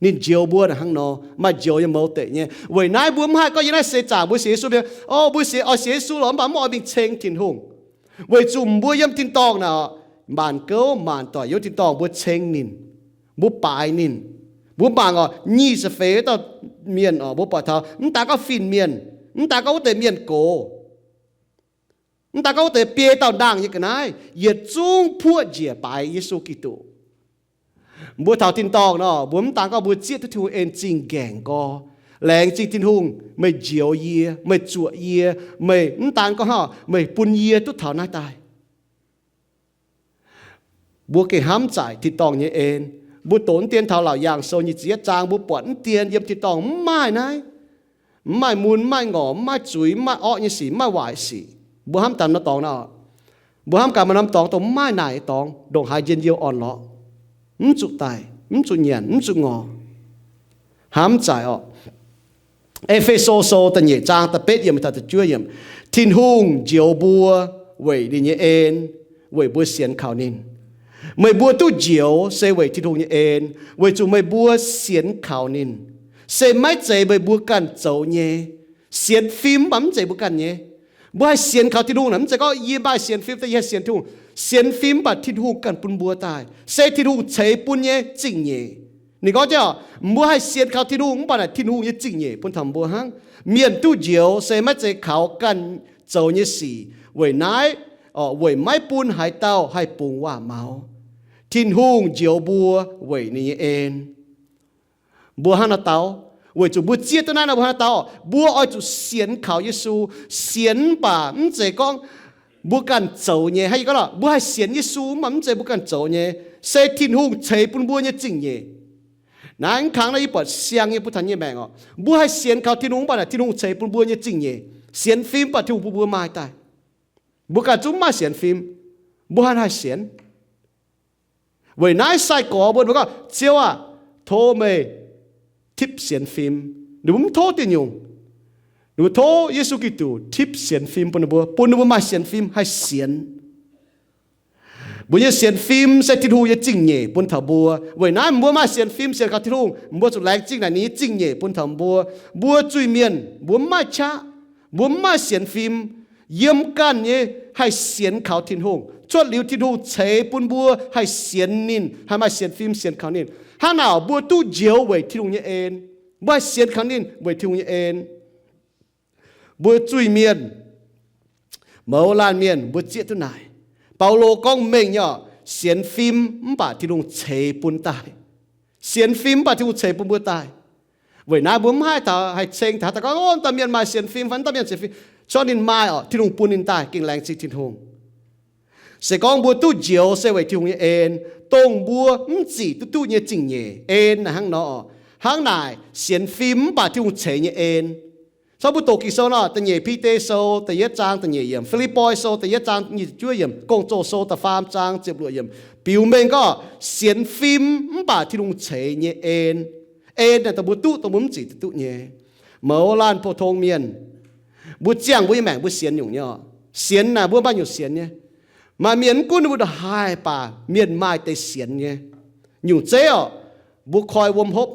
Ninh njoux mbuo naaic hnangv nor, maaih njoux nyei mouz deic nyei. Weic naaiv mbuo mv haih gorngv yiem naaiv seix zaangc mbuo sienx Yesu, o, mbuo sienx, oix sienx Yesu lorqc, mv baac mv oix mingh ceng Tin-Hungh. Weic zuqc mbuo yiem tin-dorngh naaic, maanc gouv maanc doic yiem tin-dorngh mbuo ceng ninh, mbuo baaix ninh. Mbuo mangc oc, nyic ziepc feix wuov dauh mienh oc, mbuo buatc taux mv daan gorngv fin-mienh, mv daan gorngv wuov deix mienh gox, mv daan gorngv wuov deix biei dauh nangh nyei ga'naaiv, yietc zungv puoqv njiec baaix Yesu Giduc. Mbuo taux tin-dorngh nor, mbuo mv daan gorngv mbuo zieqv duqv Tin-Hungh en zingh nqaengc nqor, laengz zingh Tin-Hungh, meih njoux yie, meih zuoqc yie, meih mv daan gorngv hnangv, meih bun yie duqv taux naaiv daaih. Mbuo gengh hnamv zaaic tin-dorngh nyei en. Mbuo doqc mv dien taux Laauc Yaangh Sou nyic ziepc yietv zaang, mbuo buatc mv dien yiem tin-dorngh mv maaih naaiv. mv maaih mun, mv maaih ngorc, mv maaih zuiz, mv maaih orqv nyei sic, mv maaih waaic sic. Mbuo hnamv daaih norm dorngx nor, mbuo hnamv gaax maaih norm dorngx dongh mv maaih naaic nyei dorngx, ndongc haaix njien-youh orn-lorqc, mv zuqc daic, mv zuqc nyanc, mv zuqc ngorc. Hnamv mv zaic orqc. E^fe^so Sou da'nyeic zaang da'betv yiemc taux da'juov yiemc, Tin-Hungh njoux mbuo weic ninh nyei en, weic mbuo sienx kaux ninh. Meih mbuo duqv njoux se weic Tin-Hungh nyei en, weic zuqc meih mbuo sienx kaux ninh. Se maiv zeiz meih mbuo ganh zoux nyei. Sienx fim mv baac mv zeiz mbuo ganh nyei. Mbuo haih sienx kaux Tin-Hungh naaic, mv zeiz gorngv yie maaih sienx fim daaih yie haih sienx Tin-Hungh. Sienx fim mv baac Tin-Hungh ganh bun mbuo daaih, se Tin-Hungh ceix bun nyei zingh nyeic. Ninh gorngv jienv, mbuo haih sienx kaux Tin-Hungh mv baac naaic Tin-Hungh nyei zingh nyeic bun taux mbuo hnangv. Mienh duqv njoux se maiv zeiz kaux ganh zoux nyei sic. Weic naaiv, weic maiv bun haaix dauh haih bungx waac-maux. Tin-Hungh njoux mbuo weic ninh nyei en. Mbuo hnangv naaiv dau, weic zuqc mbuo zieqv duqv naaiv nor, mbuo hnangv naaiv dau, mbuo oix zuqc sienx kaux Yesu. Sienx mv baac mv zeiz gorngv mbuo ganh zoux nyei. Hnangv yie gorngv lorqc, mbuo haih sienx Yesu mv baac mv zeiz mbuo ganh zoux nyei, se Tin-Hungh ceix bun mbuo nyei zingh nyeic. Naaiv mv kangx naaiv yie buatc siang nyei bun taux nyei maengc orqc. Mbuo haih sienx kaux Tin-Hungh mv baac naaic Tin-Hungh ceix bun mbuo nyei zingh nyeic. Sienx fim mv baac Tin-Hungh bun mbuo maaih daaih. Mbuo ganh zungv mv maaih sienx fim, mbuo hnangv haaix sienx? Weic naaiv sai-gorx mbuo, mbuo gorngv, Ziouv aah, tov meih tipv sienx fim. Ninh mbuo mv tov diuh nyungc. Ninh mbuo tov Yesu Giduc tipv sienx fim bun ninh mbuo, bun ninh mbuo maaih sienx fim haih sienx. Mbuo nyei sienx fim se Tin-Hungh nyei zingh nyeic bun taux mbuo. Weic naaiv mbuo maaih sienx fim sienx kaux Tin-Hungh, mbuo zuqc laengz zingh naaic ninh nyei zingh nyeic bun taux mbuo. Mbuo zuiz-mienh, mbuo mv maaih qaqv, mbuo mv maaih sienx fim, yiem ganh nyei haih sienx kaux Tin-Hungh. Cuotv liuz Tin-Hungh ceix bun mbuo haih sienx ninh, haih maaih sienx fim sienx kaux ninh. Hnangv naaic mbuo duqv njoux weic Tin-Hungh nyei en. Mbuo haih sienx kaux ninh weic Tin-Hungh nyei en. Mbuo zuiz-mienh, mouz laanh mienh, mbuo zieqv duqv naaic. Baulo gorngv mengh nyei orqc, sienx fim mv baac Tin-Hungh ceix bun daaih. Sienx fim mv baac Tin-Hungh ceix bun mbuo daaih. Weic naaiv mbuo mv haih taux haih ceng taux daaih gorngv, Ov, da'mienh maaih sienx fim fai da'mienh sienx fim. Corc ninh maaih orqc, Tin-Hungh bun ninh daaih, gengh laengz zingh Tin-Hungh. Se gorngv mbuo duqv njoux se weic Tin-Hungh nyei en, dongh mbuo mv zic duqv duqv nyei zingh nyeic. En naaic hnangv nor orqc. Hnangv naaic sienx fim mv baac Tin-Hungh ceix nyei en. Corc mbuo doqc Ging-Sou nor, da'nyeic Bide Sou da'yietv zaang da'nyeic yiemc, Fi^lipv^poi Sou da'yietv zaang nyic ziepc juov yiemc, Gong-Zoh Sou da'faam zaang ziepc luoqc yiemc, biux mengh gorngv sienx fim mv baac Tin-Hungh ceix nyei en. En naaic dongh mbuo duqv, dongh mbuo mv zic duqv duqv nyei. Mouz laanh pou-tong mienh, mbuo ziangh mbuo nyei maengc mbuo sienx nyungc nyei orqc. Sienx naaic mbuo maaih nyungc sienx nyei. Maaih mienh mv gunv ninh mbuo ndongc haaix baac mienh maaih deix sienx nyei. Nyungc zeiv orqc, mbuo koi wuom hopv.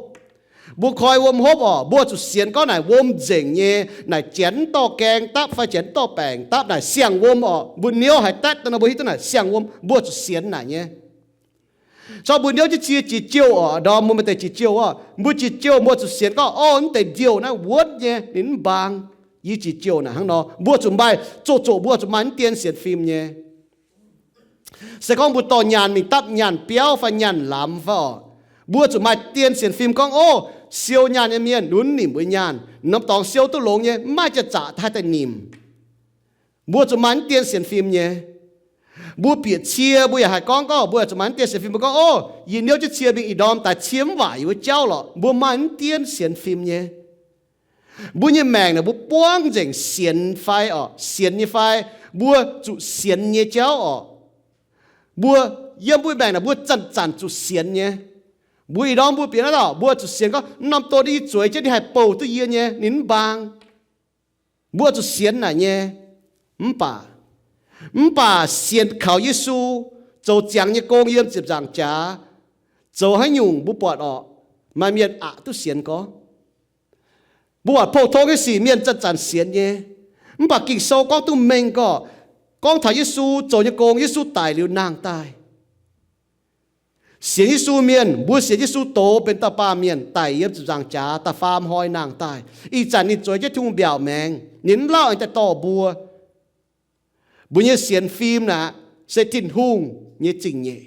Mbuo koi wuom hopv orqc, mbuo zuqc sienx gorngv naaic wuom nzengc nyei, naaic janx mv dorh gaeng dapv fai janx mv dorh baengc dapv, naaic siang-wuom orqc. Mbuo niouv haaix datv daaih nor mbuo hiuv duqv naaic siang-wuom, mbuo zuqc sienx naaic nyei. Corc mbuo niouv jienv cie jiex jouh orqc, ndorm mbuo maaih deix jiex jouh orqc, mbuo jiex jouh mbuo zuqc sienx gorngv, Orv, mv deix ndiouh naaiv wuonv nyei, ninh mv mbaang. Yie jiex jouh naaic hnangv nor, mbuo zuqc maaih zoqc zoqc, mbuo zuqc maaih mv dien sienx fim nyei. Se gorngv mbuo dorh nyaanh mingh dapv nyaanh biauv fai nyaanh lamz fai orqc, mbuo zuqc maaih dien sienx fim gorngv, Ov, siou nyaanh nyei mienh lunx nimc mbuo nyaanh. Norm dorngx siou duqv longx nyei, mv maaih jiex zaqc haih daaih nimc. Mbuo zuqc maaih mv dien sienx fim nyei. Mbuo bieqc cie, mbuo yaac haih gorngv, gorngv mbuo zuqc maaih mv dien sienx fim. Mbuo gorngv, Ov, yie niouv jienv cie mingh ih ndorm daaih cie mv waaic yie wuov jauv lorqc. Mbuo maaih mv dien sienx fim nyei. Mbuo nyei maengc naaic mbuo buangv nzengc sienx fai orqc, sienx nyei fai, mbuo zuqc sienx nyei jauv orqc. Mbuo yiem mbuo maengc naaic mbuo zanc-zanc zuqc sienx nyei. Mbuo ih ndorm mbuo bieqc naaiv dauh, mbuo zuqc sienx gorngv, Norm don yie zueiz jienv ninh haih bouh duqv yie nyei, ninh mv mbaang. Mbuo zuqc sienx naaic nyei. Mv baac, mv baac sienx kaux Yesu, zoux ziangx nyei gong yiem ziepc nzaangc jaax, zoux haaix nyungc mbuo buatc orqc, maaih mienh aqc duqv sienx gorngv. Mbuo buatc pou-tong nyei sic mienh zanc-zanc sienx nyei. Mv baac Ging-Sou gorngv duqv mengh gorqv, gorngv taux Yesu zoux nyei gong, Yesu daic liuz nangh daaih. Sienx Yesu mienh, mbuo sienx Yesu doz benx dauh baamh mienh daic yiem ziepc nzaangc jaax da'faam hnoi nangh daaih. Ih zanc ninh zueiz jienv Tin-Hungh mbiaauc maengx, ninh mv lauh aengx daaih dorh mbuo. Mbuo nyei sienx fim naaic se Tin-Hungh nyei zingh nyeic.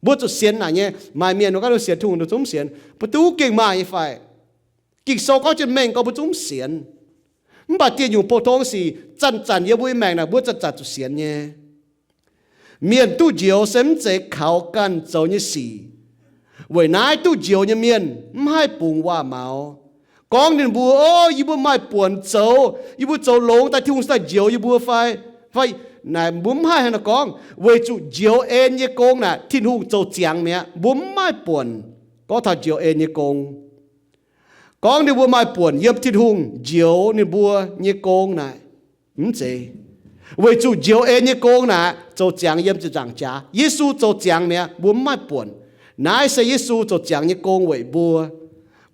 Mbuo zuqc sienx naaic nyei. Maaih mienh mbuo gorngv mbuo sienx Tin-Hungh, mbuo zungv mv sienx. Mbuo duqv gengh maaih nyei fai? Ging-Sou gorngv jienv mengh gorngv mbuo zungv mv sienx. Mv baac dieh nyungc pou-tong sic zanc-zanc yiem mbuo nyei maengc naaic mbuo zanc-zanc zuqc sienx nyei. Mienh duqv njoux se mv zeiz kaux ganh zoux nyei sic. Weic naaiv duqv njoux nyei mienh mv haih bungx waac-maux. Gorngv ninh mbuo, O, yie mbuo maaih buonc zoux, yie mbuo zoux longx daaih Tin-Hungh cingx daaih njoux yie mbuo fai? Fai naaic mbuo mv haih hnangv naaiv gorngv, weic zuqc njoux en nyei gong naaic Tin-Hungh zoux ziangx mi'aqv. Mbuo mv maaih buonc gorngv taux njoux en nyei gong. Gorngv ninh mbuo maaih buonc yiem Tin-Hungh njoux ninh mbuo nyei gong naaic, mv zeiz. Weic zuqc njoux en nyei gong naaic zoux ziangx yiem ziepc nzaangc jaax. Yesu zoux ziangx mi'aqv, mbuo mv maaih buonc. Naaiv se Yesu zoux ziangx nyei gong weic mbuo.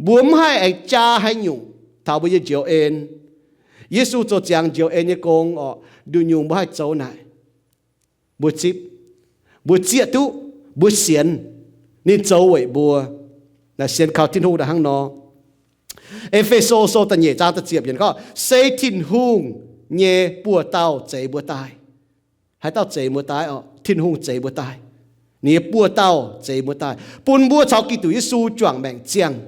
Mbuo mv haih aengx jaa haaix nyungc taux mbuo nyei njoux en. Yesu zoux ziangx njoux en nyei gong orqc, nduqc nyungc mbuo haih zoux naaic. Mbuo zipv, mbuo zieqv duqv, mbuo sienx ninh zoux weic mbuo. Naaiv sienx kaux Tin-Hungh daaih hnangv nor. E^fe^so Sou da'nyeic zaang da'ziepc yiemc gorngv, Se Tin-Hungh nyei buoz dauh zeix mbuo daaih. Haaix dauh zeix mbuo daaih orqc? Tin-Hungh zeix mbuo daaih. Ninh nyei buoz dauh zeix mbuo daaih, bun mbuo caux Giduc Yesu juangc maengc ziangh,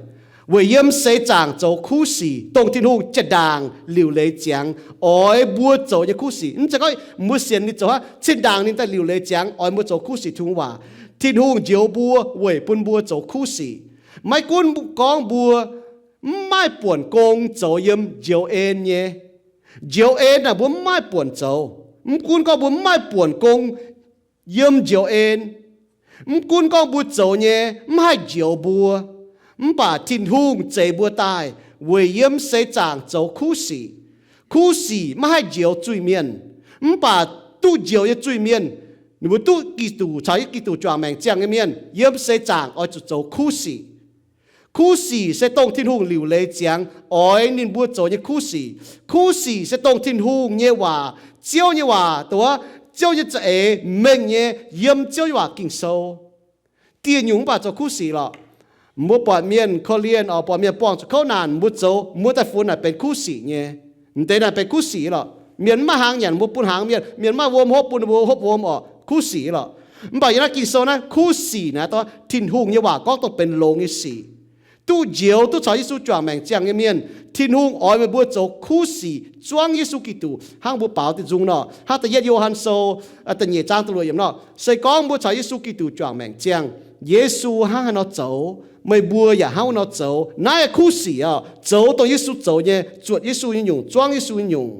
weic yiem seix zaangc zoux kuv sic, dongh Tin-Hungh jaa-ndaangc liuc leiz ziangx oix mbuo zoux nyei kuv sic. Mv zeiz gorngv mbuo sienx ninh zoux hnangv, zinh ndaangc ninh daaih liuc leiz ziangx oix mbuo zoux kuv sic Tin-Hungh waac. Tin-Hungh njoux mbuo weic bun mbuo zoux kuv sic. Maiv gunv gorngv mbuo mv maaih buonc gong zoux yiem njoux en nyei, njoux en naaic mbuo mv maaih buonc zoux. Mv gunv gorngv mbuo mv maaih buonc gong yiem njoux en, mv gunv gorngv mbuo zoux nyei mv haih njoux mbuo, mv baac Tin-Hungh zeix mbuo daaih weic yiem seix zaangc zoux kuv sic. Kuv sic maiv haih njoux zuiz-mienh, mv baac duqv njoux nyei zuiz-mienh, ninh mbuo duqv Giduc, caux Giduc juangc maengc ziangh nyei mienh, yiem seix zaangc oix zuqc zoux kuv sic. Kuv sic se dongh Tin-Hungh liuc leiz ziangx oix ninh mbuo zoux nyei kuv sic. Kuv sic se dongh Tin-Hungh nyei waac, Ziouv nyei waac, dongh wuov Ziouv nyei za'eix mengh nyei, yiem Ziouv nyei waac Ging-Sou. Dieh nyungc mv baac zoux kuv sic lorqc. Mbuo buatc mienh korv-lienh oc, buatc mienh buangh zuqc kouv naanc, mbuo zoux, mbuo daaih funx naaic benx kuv sic nyei. M'deix naaic benx kuv sic lorqc. Mienh mv maaih hnaangx nyanc, mbuo bun hnaangx mienh. Mienh mv maaih wuom hopv, bun ninh mbuo hopv wuom oc, kuv sic lorqc. Mv baac yiem naaiv Ging-Sou naaiv, kuv sic naaiv dongh Tin-Hungh nyei waac gorngv dongh benx longx nyei sic. Duqv njoux, duqv caux Yesu juangc maengc ziangh nyei mienh, Tin-Hungh oix meih mbuo zoux kuv sic zuangv Yesu Giduc, hnangv mbuo baaux diuh nzung nor, hnangv da'yietv Yo^han Sou da'nyeic zaang da'luoqc yiemc nor, se gorngv mbuo caux Yesu Giduc juangc maengc ziangh, Yesu hnangv haaix nor zoux, meih mbuo yaac hnangv wuov nor zoux. Naaiv kuv sic oc, zoux dongh Yesu zoux nyei, zuotc Yesu nyei nyungc, zuangv Yesu nyei nyungc.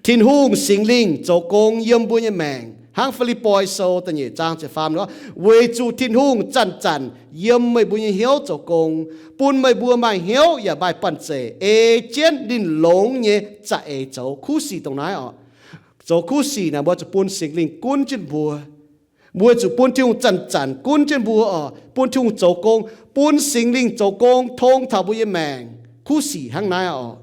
Tin-Hungh Singx Lingh zoux gong yiem mbuo nyei maengc, hnangv Fi^lipv^poi Sou da'nyeic zaang ziepc faam gorngv, weic zuqc Tin-Hungh zanc-zanc yiem meih mbuo nyei hnyouv zoux gong, bun meih mbuo maaih hnyouv yaac maaih banh zeic ei jienv ninh longx nyei za'eix zoux. Kuv sic dongh naaiv oc. Zoux kuv sic naaic mbuo zuqc bun Singx Lingh gunv jienv mbuo. Mbuo zuqc bun Tin-Hungh zanc-zanc gunv jienv mbuo oc, bun Tin-Hungh zoux gong, bun Singx Lingh zoux gong tong taux mbuo nyei maengc. Kuv sic hnangv naaiv oc.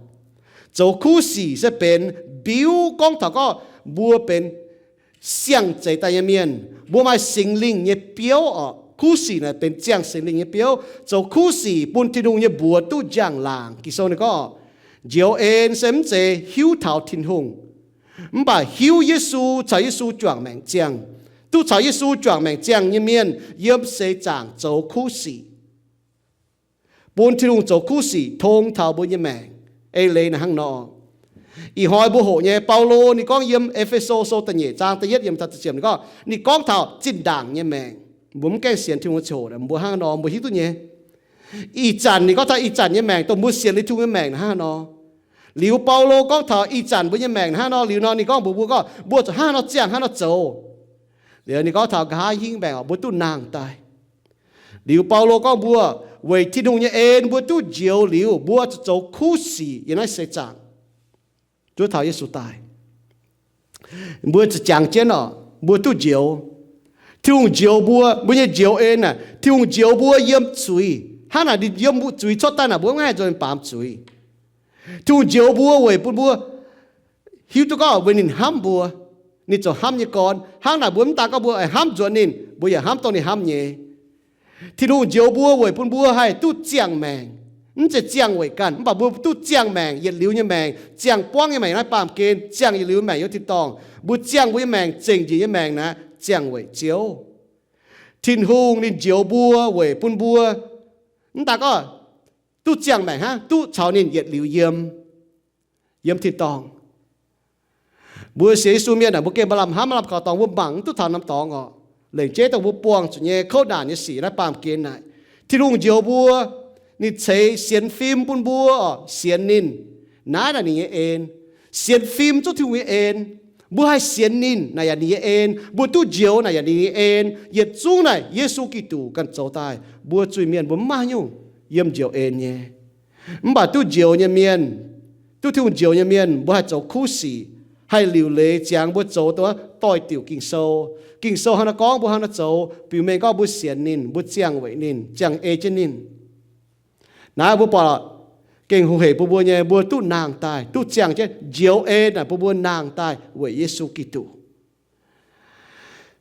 Zoux kuv sic se benx biuv gorngv taux gorngv mbuo benx siang-zeix daaih nyei mienh, mbuo maaih Singx Lingh nyei biouv oc. Kuv sic naaic benx ziangh Singx Lingh nyei biouv. Zoux kuv sic bun Tin-Hungh nyei mbuox duqv njang-laangc. Ging-Sou ninh gorngv, njoux en se mv zeiz hiuv taux Tin-Hungh, mv baac hiuv Yesu, caux Yesu juangc maengc ziangh. Duqv caux Yesu juangc maengc ziangh nyei mienh yiem seix zaangc zoux kuv sic, bun Tin-Hungh zoux kuv sic tong taux mbuo nyei maengc. Eix leiz naaic hnangv nor. Ih hnoi mbuo hoqc nyei Baulo ninh gorngv yiem E^fe^so Sou da'nyeic zaang da'yietv yiemc taux da'ziepc yiemc ninh gorngv, ninh gorngv taux zinh ndaangc nyei maengc. Mbuo mv gaengh sienx Tin-Hungh ziangh hoc mbuo hnangv nor mbuo hiuv duqv nyei. Ih zanc ninh gorngv taux ih zanc nyei maengc dongh mbuo sienx liuz Tin-Hungh nyei maengc hnangv nor. Liuz Baulo gorngv taux ih zanc mbuo nyei maengc hnangv nor, liuz nor ninh gorngv mbuox mbuo gorngv mbuo zuqc hnangv nor ziangh hnangv nor zoux. Liuz ninh gorngv taux nqa'haav hingv maengc oc, mbuo duqv nangh daaih. Liuz Baulo gorngv mbuo weic Tin-Hungh nyei en mbuo duqv njoux liuz, mbuo zuqc zoux kuv sic yiem naaiv seix zaangc zuov taux Yesu daaih. Mbuo zuqc jangx jienv oc, mbuo duqv njoux. Tin-Hungh njoux mbuo, mbuo nyei njoux en aah, Tin-Hungh njoux mbuo yiem zuiz. Hnangv naaic ninh yiem mbuo zuiz cuotv daaih naaic mbuo mv haih nzuonx baamz zuiz. Tin-Hungh njoux mbuo weic bun mbuo hiuv duqv gorngv weic ninh hnamv mbuo, ninh zoux hnamv nyei gorn. Hnangv naaic mbuo mv daan gorngv mbuo hnamv nzuonx ninh, mbuo yaac hnamv dongh ninh hnamv nyei. Tin-Hungh njoux mbuo weic bun mbuo haih duqv ziangh maengc. Mv zeiz ziangh weic ganh, mv baac mbuo duqv ziangh maengc, yietc liuz nyei maengc, ziangh buangv nyei maengc naaiv baamh gen, ziangh yietc liuz maengc yiem tin-dorngh. Mbuo ziangh mbuo nyei maengc zengc njiec nyei maengc naaiv ziangh weic Ziouv. Tin-Hungh ninh njoux mbuo weic bun mbuo mv daan gorngv duqv ziangh maengc hnangv, duqv caux ninh yietc liuz yiem, yiem tin-dorngh. Mbuo sienx Yesu mienh aah, mbuo gengh maaih lamh hnamv, maaih lamh kaux dorngx, mbuo mangc mv duqv taux norm dorngx oc. Lengc jeiv dongh mbuo buangh zuqc nyei kouv naanc nyei sic naaiv baamh gen naaic, Tin-Hungh njoux mbuo Ninh ceix sienx fim bun mbuo, sienx ninh. Naaiv naaic ninh nyei en. Sienx fim zuqc Tin-Hungh nyei en. Mbuo haih sienx ninh naaic yaac ninh nyei en. Mbuo duqv njoux naaic yaac ninh nyei en. Yietc zungv naaic Yesu Giduc ganh zoux daaih. Mbuo zuiz-mienh mbuo mv maaih nyungc yiem njoux en nyei. Mv baac duqv njoux nyei mienh, duqv Tin-Hungh njoux nyei mienh, mbuo haih zoux kuv sic, haih liuc leiz ziangx mbuo zoux doix-diuc Ging-Sou. Ging-Sou hnangv naaiv gorngv mbuo hnangv naaiv zoux, biux mengh gorngv mbuo sienx ninh, mbuo ziangh weic ninh, ziangh ei jienv ninh. Naaiv mbuo buatc gengh hungh hec bun mbuo nyei, mbuo duqv nangh daaih, duqv ziangh jienv njoux en naaic bun mbuo nangh daaih weic Yesu Giduc.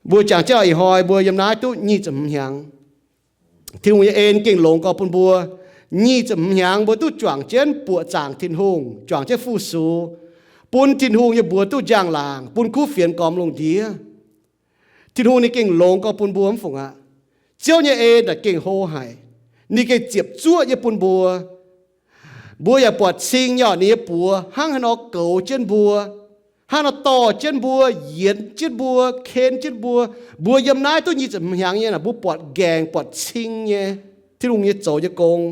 Mbuo jangx jienv ih hnoi mbuo yiem naaiv duqv nyic ziepc hmz hnyangx. Tin-Hungh nyei en gengh longx gorx bun mbuo. Nyic ziepc hmz hnyangx mbuo duqv juangc jienv buoqc zaangc Tin-Hungh, juangc jienv fu-sux, bun Tin-Hungh nyei mbuox duqv njang-laangc, bun kuv fienx gormx lungh ndiev. Tin-Hungh ninh gengh longx gorx bun mbuo mv fungc aqv. Ziouv nyei en naaic gengh hlo haic. Ninh gengh ziepc zuoqv nyei bun mbuo. Mbuo yaac buatc cing nyei orqc, ninh nyei buoz hnangv haaix nor goux jienv mbuo, hnangv nor dorh jienv mbuo, yienx jienv mbuo, ken jienv mbuo. Mbuo yiem naaiv duqv nyic ziepc hmz hnyangx nyei naaic, mbuo buatc nqaengc buatc cing nyei Tin-Hungh nyei zoux nyei gong.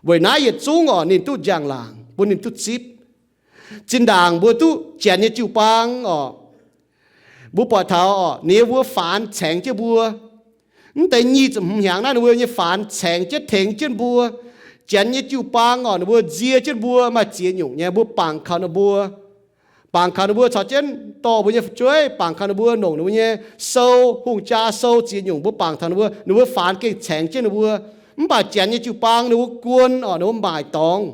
Weic naaiv yietc zungv orqc, ninh duqv njang-laangc bun ninh duqv zipv. Zinh ndaangc mbuo duqv janx nyei jiu-baang orqc, mbuo buatc taux orqc, ninh mbuo faanx caengx jienv mbuo. Mv deix nyic ziepc hmz hnyangx naaiv ninh mbuo nyei faanx caengx jienv tengx jienv mbuo. Janx nyei jiu-baang orqc, ninh mbuo nzie jienv mbuo maaih ziex nyungc nyei, mbuo bangc kaux ninh mbuo. Bangc kaux ninh mbuo caux jienv dorh mbuo nyei fu'jueiv, bangc kaux ninh mbuo nongc ninh mbuo nyei sou, hungh jaa sou ziex nyungc mbuo bangc taux ninh mbuo, ninh mbuo faanx gengh caengx jienv ninh mbuo. Mv baac janx nyei jiu-baang ninh mbuo guon orqc, ninh mbuo maaic dorngx.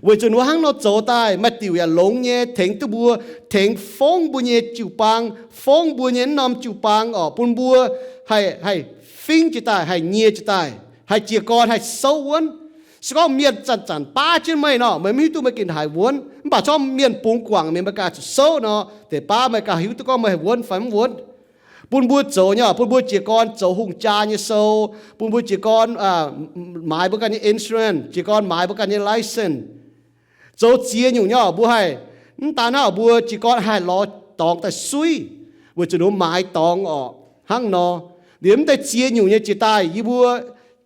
Weic zuqc ninh mbuo hnangv nor zoux daaih, maaih diuc yaac longx nyei tengx duqv mbuo, tengx fongv mbuo nyei jiu-baang, fongv mbuo nyei naaiv norm jiu-baang orqc, bun mbuo haih, haih fingv jiez daaih, haih nyie jiez daaih, haih jiez gorn, haih souv wuonv. Se gorngv mienh zanc-zanc baav jienv meih nor, meih mv hiuv duqv meih gengh haaix wuonv. Mv baac corc mienh bungx guangc meih, meih ganh zuqc souv nor, deix baav meih ganh hiuv duqv gorngv meih haaix wuonv fai mv wuonv. Bun mbuo zoux nyei orqc, bun mbuo jiez gorn zoux hungh jaa nyei sou, bun mbuo jiez gorn maaiz mbuo ganh nyei insurance, jiez gorn maaiz mbuo ganh nyei license. Zoux ziex nyungc nyei orqc, mbuo haih, mv daan hnangv mbuo jiez gorn haih lorz dorngx daaih suiv, weic zuqc ninh mbuo maaiz dorngx orqc. Hnangv nor, liemh mv deix ziex nyungc nyei jiez daaih yie mbuo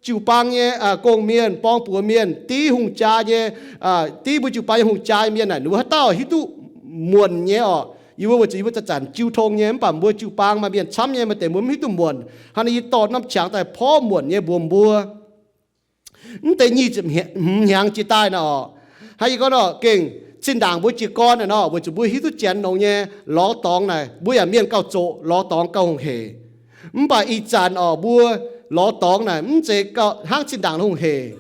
jiu-baang nyei gong-mienh, borng-buoz mienh, div hungh jaa nyei, div mbuo jiu-baang nyei hungh jaa nyei mienh naaic, ninh mbuo haaix dauh hiuv duqv muonc nyei orqc. Yie mbuo weic zuqc yie mbuo zanc-zanc jiu tong nyei, mv baac mbuo jiu-baang maaih mienh camv nyei, maaih deix mbuo mv hiuv duqv muonc. Hnangv naaic yie dorh norm qangx daaih porv muonc nyei mbuox mbuo. Mv deix nyic ziepc hmz hnyangx jiez daaih naaic orqc, hnangv yie gorngv nor, gengh zinh ndaangc mbuo jiez gorn naaic nor, weic zuqc mbuo hiuv duqv janx longx nyei lorz dorngx naaic, mbuo yaac mienh gauh zoqc lorz dorngx gauh hungh hec. Mv baac ih zanc orqc, mbuo lorz dorngx naaic mv zeiz hnangv zinh ndaangc hungh hec.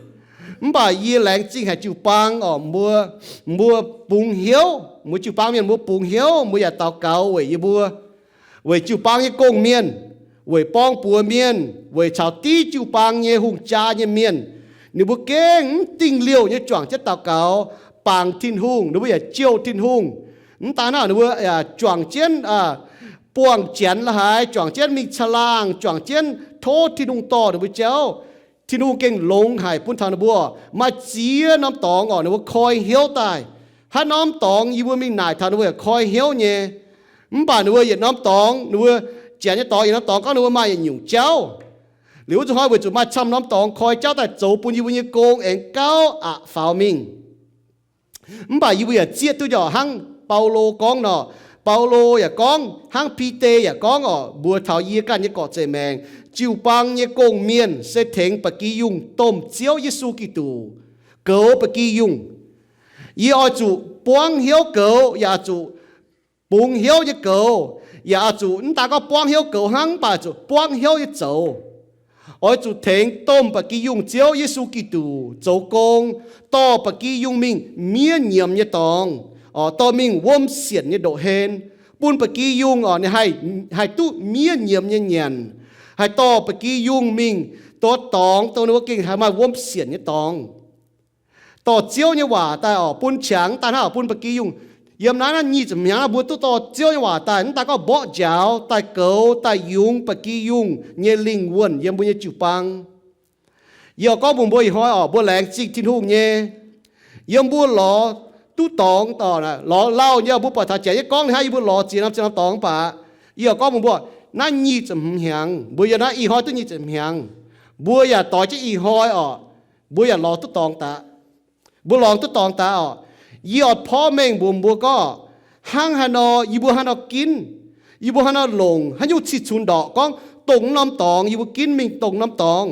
Mv baac yie laengz zingh haic jiu-baang orqc, mbuo, mbuo bungx hnyouv, mbuo jiu-baang mienh mbuo bungx hnyouv, mbuo yaac daux gaux weic yie mbuo, weic jiu-baang nyei gong-mienh, weic borng-buoz mienh, weic caux div jiu-baang nyei hungh jaa nyei mienh. Ninh mbuo gengh mv dingh liouh nyei juangc jienv daux gaux, bangc Tin-Hungh, ninh mbuo yaac jouh Tin-Hungh. Mv daan hnangv, ninh mbuo juangc jienv buangh janx la'haaix, juangc jienv mingh caangh laangh, juangc jienv tov Tin-Hungh dorh ninh mbuo jauv. Tin-Hungh gengh longx haic bun taux ninh mbuo maaih ziex norm dorngx orqc, ninh mbuo koi hnyouv daaih. Haaix norm dorngx yie mbuo mingh naaic taux ninh mbuo yaac koi hnyouv nyei. Mv baac ninh mbuo yietc norm dorngx, ninh mbuo janx nyei dorngx, yietc norm dorngx gorngv ninh mbuo maaih yietc nyungc jauv. Liuz wuov zuqc hnoi weic zuqc maaih camv norm dorngx koi jauv daaih zoux bun yie mbuo nyei gong aengx gauh aqc faaux mingh. Mv baac yie mbuo yaac zieqv duqv nyei orqc, hnangv Baulo gorngv nor, Baulo yaac gorngv, hnangv Bide yaac gorngv orqc, mbuox taux yie ganh nyei gorqv-zeiv maengx, jiu-baang nyei gong-mienh se tengx ba'gi yungh domh Ziouv Yesu Giduc goux ba'gi yungh. Yie oix zuqc buangv hnyouv goux, yaac zuqc bungx hnyouv nyei goux, yaac oix zuqc mv daan gorngv buangv hnyouv goux hnangv, mv baac zuqc buangv hnyouv nyei zoux. Oix zuqc tengx domh ba'gi yungh Ziouv Yesu Giduc zoux gong, dorh ba'gi yungh mingh miev nyiemz nyei dorngx, dorh mingh wuom sienc nyei ndoqv-hlen, bun ba'gi yungh orqc ninh haih duqv miev nyiemz nyei nyanc, haih dorh ba'gi yungh mingh duqv dorngx dongh ninh mbuo gengh haih maaih wuom sienc nyei dorngx. Dorh Ziouv nyei waac daaih orqc bun qangx daaih hnangv orqc bun ba'gi yungh. Yiem naaiv naaiv nyic ziepc hnyangx naaiv mbuo duqv dorh Ziouv nyei waac daaih, mv daan gorngv mborqv njaaux, daaih goux, daaih yungz ba'gi yungh nyei lingh wuonh yiem mbuo nyei jiu-baang. Yie oix gorngv mbuox mbuo ih hnoi orqc, mbuo laengz zingh Tin-Hungh nyei. Yiem mbuo lorz duqv dorngx orqc, lorz lauh nyei, mbuo buatc taux janx nyei gorngv ninh hnangv yie mbuo lorz ziex norm ziex norm dorngx mv baac, yie oix gorngv mbuox mbuo, naaiv nyic ziepc hmz hnyangx, mbuo yiem naaiv ih hnoi duqv nyic ziepc hnyangx, mbuo yaac doix jienv ih hnoi orqc, Mbuo yaac lorz duqv dorngx daaih. Mbuo lorz duqv dorngx daaih oc. Yie oix porv mengh mbuox mbuo gorngv, hnangv haaix nor yie mbuo hnangv nor ginv, yie mbuo hnangv nor longc haaix nyungc cih cunx ndorqc gorngv dongh norm dorngx yie mbuo ginv mingh dongh norm dorngx.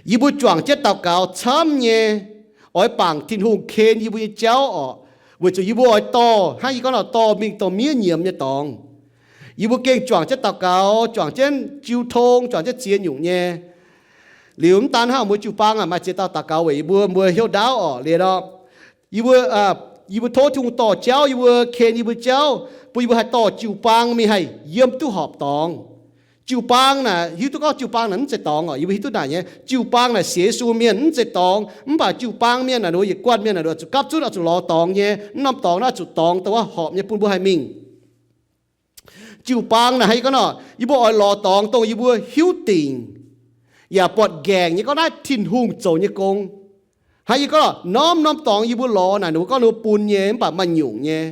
Yie mbuo juangc jienv daux gaux camv nyei, oix bangc Tin-Hungh ken yie mbuo nyei jauv oc, weic zuqc yie mbuo oix dorh, hnangv yie gorngv nor, dorh mingh dongh miev nyiemz nyei dorngx. Yie mbuo gengh juangc jienv daux gaux, juangc jienv jiu tong, juangc jienv ziex nyungc nyei. Liuz mv daan hnangv, mbuo jiu-baang maaih ziex dauh daux gaux weic yie mbuo, mbuo hnyouv ndaauv oc, liuz nor, yie mbuo, yie mbuo tov Tin-Hungh dorh jauv, yie mbuo ken yie mbuo jauv, bun yie mbuo haih dorh jiu-baang mingh haih yiem duqv horpc dorngx. Jiu-baang naaic, hiuv duqv gorngv jiu-baang naaic mv zeiz dorngx oc. Yie mbuo hiuv duqv naaic nyei, jiu-baang naaic sienx Yesu mienh mv zeiz dorngx, mv baac jiu-baang mienh naaic, ninh mbuo yietc guanh mienh naaic, zuqc gapv zunv oix zuqc lorz dorngx nyei. Mv norm dorngx naaiv zuqc dorngx dongh wuov horpc nyei bun mbuo haih mingh. Jiu-baang naaic hnangv yie gorngv nor, yie mbuo oix lorz dorngx dongh yie mbuo hiuv dingc yaac buatc nqaengc nyei, gorngv naaiv Tin-Hungh zoux nyei gong. Hnangv yie gorngv nor, norm norm dorngx yie mbuo lorz naaic, ninh mbuo gorngv ninh mbuo bun nyei mv baac maaih nyungc nyei.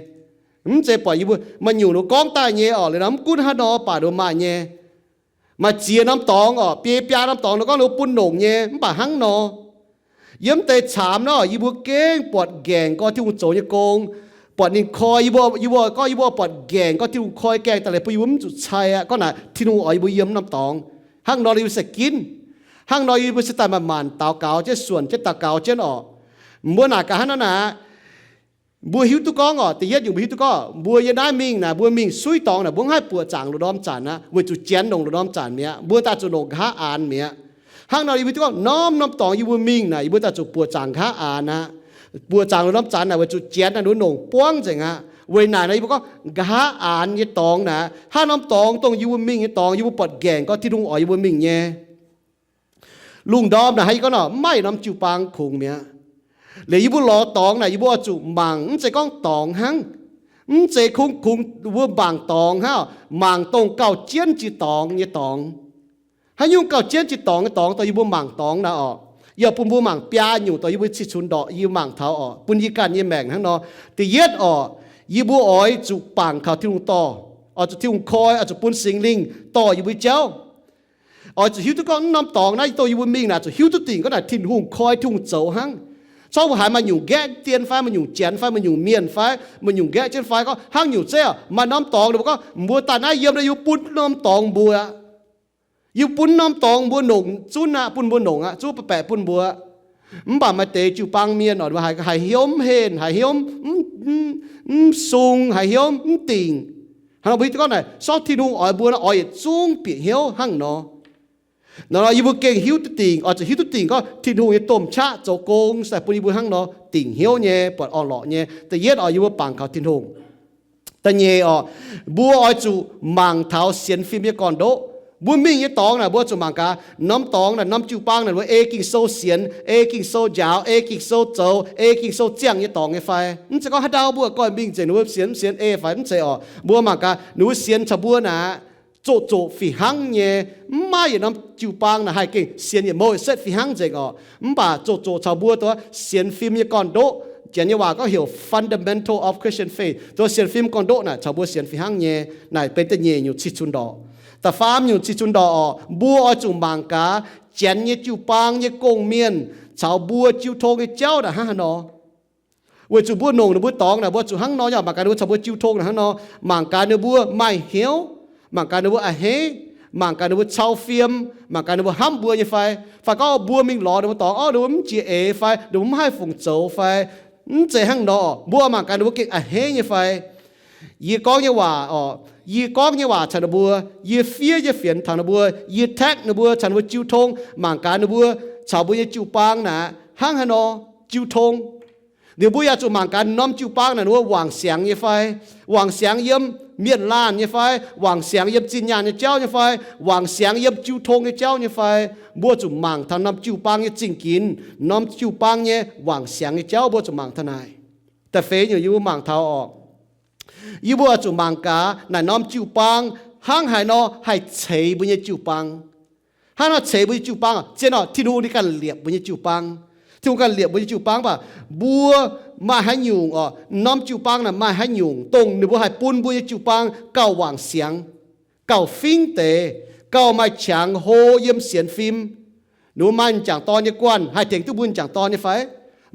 Mv zeiz buatc yie mbuo maaih nyungc ninh mbuo gorngv daaih nyei oc, liuz nor mv gunv hnangv nor baac ninh mbuo maaih nyei. Maaih ziex norm dorngx oc, biei biaa norm dorngx ninh mbuo gorngv ninh mbuo bun longc nyei mv baac hnangv nor. Yiem deix caamx nor yie mbuo gengh buatc nqaengc gorngv Tin-Hungh zoux nyei gong, buatc ninh koi yie mbuo, yie mbuo gorngv yie mbuo buatc nqaengc gorngv Tin-Hungh koi gaengh daaih leiz bun yie mbuo mv zuqc cai aqv. Gorngv naaic Tin-Hungh oix yie mbuo yiem norm dorngx. Hnangv nor yie mbuo se ginv. Hnangv nor yie mbuo se daaih manc-manc daux gaux jienv, suonc jienv daux gaux jienv oc. Mbuo naaic gaax hnangv nor naaic, mbuo hiuv duqv gorngv oc, da'yietv nyungc mbuo hiuv duqv gorngv mbuo yiem naaiv mingh naaic, mbuo mingh suiv dorngx naaic, mbuo mv haih buoqc zaangc lungh ndorm zanc aqv, weic zuqc janx longc lungh ndorm zanc mi'aqv. Mbuo daaih zuqc longc nqa'haav aanx mi'aqv. Hnangv nor yie mbuo hiuv duqv gorngv norm norm dorngx yie mbuo mingh naaic, yie mbuo daaih zuqc buoqc zaangc nqa'haav aanx aqv. Buoqc zaangc lungh ndorm zanc naaic weic zuqc janx naaic ninh mbuo longc buangv nzengc aqv. Weic naaic nor yie mbuo gorngv nqa'haav aanx nyei dorngx naaic, hnangv norm dorngx dongh yie mbuo mingh nyei dorngx, yie mbuo buatc nqaengc gorngv Tin-Hungh oix yie mbuo mingh nyei. Lungh ndorm naaic hnangv yie gorngv nor, mv maaih yietc norm jiu-baang kungx mi'aqv. Liuz yie mbuo lorz dorngx naaic, yie mbuo oix zuqc mangc, mv zeiz gorngv dorngx hnangv. Mv zeiz kungx, kungx mbuo mangc dorngx hnangv, mangc dongh gauh jienv jiex dorngx nyei dorngx. Haaix nyungc gauh jienv jiex dorngx nyei dorngx dongh yie mbuo mangc dorngx naaic oc. Yie bun mbuo mangc biaa nyungc dongh yie mbuo cih cunx ndorqc yie mangc taux oc, bun yie ganh nyei maengc hnangv nor. Da'yietv oc, yie mbuo oix zuqc bangc kaux Tin-Hungh dorh, oix zuqc Tin-Hungh koi, oix zuqc bun Singx Lingh dorh yie mbuo jauv. Oix zuqc hiuv duqv gorngv mv norm dorngx naaiv dongh yie mbuo mingh naaic, zuqc hiuv duqv dingc gorngv naaic Tin-Hungh koi, Tin-Hungh zoux hnangv. Corc mbuo haiz maaih nyungc nqaeqv dien fai, maaih nyungc janx fai, maaih nyungc mienh fai, maaih nyungc nqaeqv jienv fai gorngv hnangv nyungc zeiv oc, maaih norm dorngx ninh mbuo gorngv mbuo daaih naaiv yiem, yie mbuo bun norm dorngx mbuo aqv. Yie mbuo bun norm dorngx mbuo longc zunv aqv, bun mbuo longc aqv, zuov baeqc baeqc bun mbuo. Mv baac maaih deix jiu-baang mienh oc, haiz hnyouv mv henv, haiz hnyouv mv sung, haiz hnyouv mv dingc. Hnangv nor mbuo hiuv duqv gorngv naaic, sortv Tin-Hungh oix mbuo nor oix yietc zungv bieqc hnyouv hnangv nor. Nor nor yie mbuo gengh hiuv duqv dingc, oix zuqc hiuv duqv dingc gorngv Tin-Hungh nyei domh qaqv zoux gong se bun yie mbuo hnangv nor dingc hnyouv nyei, buatc orn-lorqc nyei. Da'yietv oc, yie mbuo bangc kaux Tin-Hungh. Da'nyeic oc, mbuo oix zuqc mangc taux sienx fim nyei gorn-ndoqv. Mbuo mingh nyei dorngx naaic, mbuo zuqc mangc gaax norm dorngx naaic, norm jiu-baang naaic, mbuo ei Ging-Sou sienx, ei Ging-Sou njaaux, ei Ging-Sou zoux, ei Ging-Sou ziangh nyei dorngx nyei fai? Mv zeiz gorngv haaix dauh mbuo goiv mingh nzengc ninh mbuo sienx mv sienx ei fai? Mv zeiz oc. Mbuo mangc gaax ninh mbuo sienx taux mbuo naaic, zoqc zoqc fih hnangv nyei. Mv maaih yietc norm jiu-baang naaic haih gengh sienx yietc mouh yietc setv fih hnangv nzengc oc. Mv baac zoqc zoqc caux mbuo dongh sienx fim nyei gorn-ndoqv, Janx nyei waac gorngv heuc fundamental of Christian faith, dongh sienx fim gorn-ndoqv naaic caux mbuo sienx fih hnangv nyei. Naaic benx da'nyeic nyungc cih cunx ndorqc. Da'faam nyungc cih cunx ndorqc oc, mbuo oix zuqc mangc gaax Janx nyei jiu-baang nyei gong-mienh caux mbuo jiu tong nyei jauv naaic hnangv haaix nor. Weic zuqc mbuo longc ninh mbuo dorngx naaic, mbuo zuqc hnangv nor, yaac mangc gaax ninh mbuo caux mbuo jiu tong naaic hnangv nor, mangc gaax ninh mbuo maaih hnyouv, mangc gaax ninh mbuo a'hneiv, mangc gaax ninh mbuo cau fiem, mangc gaax ninh mbuo hnamv mbuo nyei fai. Fai gorngv mbuo mingh lorz ninh mbuo dorngx, orv, ninh mbuo mv jiex eix fai, ninh mbuo mv haih fungc zoux fai. Mv zeiz hnangv nor, mbuo mangc gaax ninh mbuo gengh a'hneiv nyei fai. Yie gorngv nyei waac oc, yie gorngv nyei waac caux ninh mbuo, yie fiev nyei fienx taux ninh mbuo, yie text ninh mbuo caux ninh mbuo jiu tong, mangc gaax ninh mbuo caux mbuo nyei jiu-baang naaic hnangv haaix nor jiu tong. Liuz mbuo yaac zuqc mangc gaax norm jiu-baang naaic ninh mbuo wangc siangx nyei fai, wangc siangx yiem mienh laanh nyei fai, wangc siangx yiem zinh nyaanh nyei jauv nyei fai, wangc siangx yiem jiu tong nyei jauv nyei fai. Mbuo zuqc mangc taux norm jiu-baang nyei zingh ginx, norm jiu-baang nyei wangc siangx nyei jauv, mbuo zuqc mangc taux naaic. Da'feix nyungc yie mbuo mangc taux oc, yie mbuo oix zuqc mangc gaax naaic norm jiu-baang hnangv haaix nor haih ceix mbuo nyei jiu-baang. Hnangv nor ceix mbuo nyei jiu-baang, zien oc, Tin-Hungh ninh ganh liepc mbuo nyei jiu-baang. Tin-Hungh ganh liepc mbuo nyei jiu-baang baac mbuo maaih haaix nyungc oc, norm jiu-baang naaic maaih haaix nyungc dongh ninh mbuo haih bun mbuo nyei jiu-baang gauh wangc siangx, gauh fingv deix, gauh maaih qangx hlo yiem sienx fim, Ninh mbuo maaih m'jangc dorn nyei guanh haih tengx duqv mbuo m'jangc dorn nyei fai?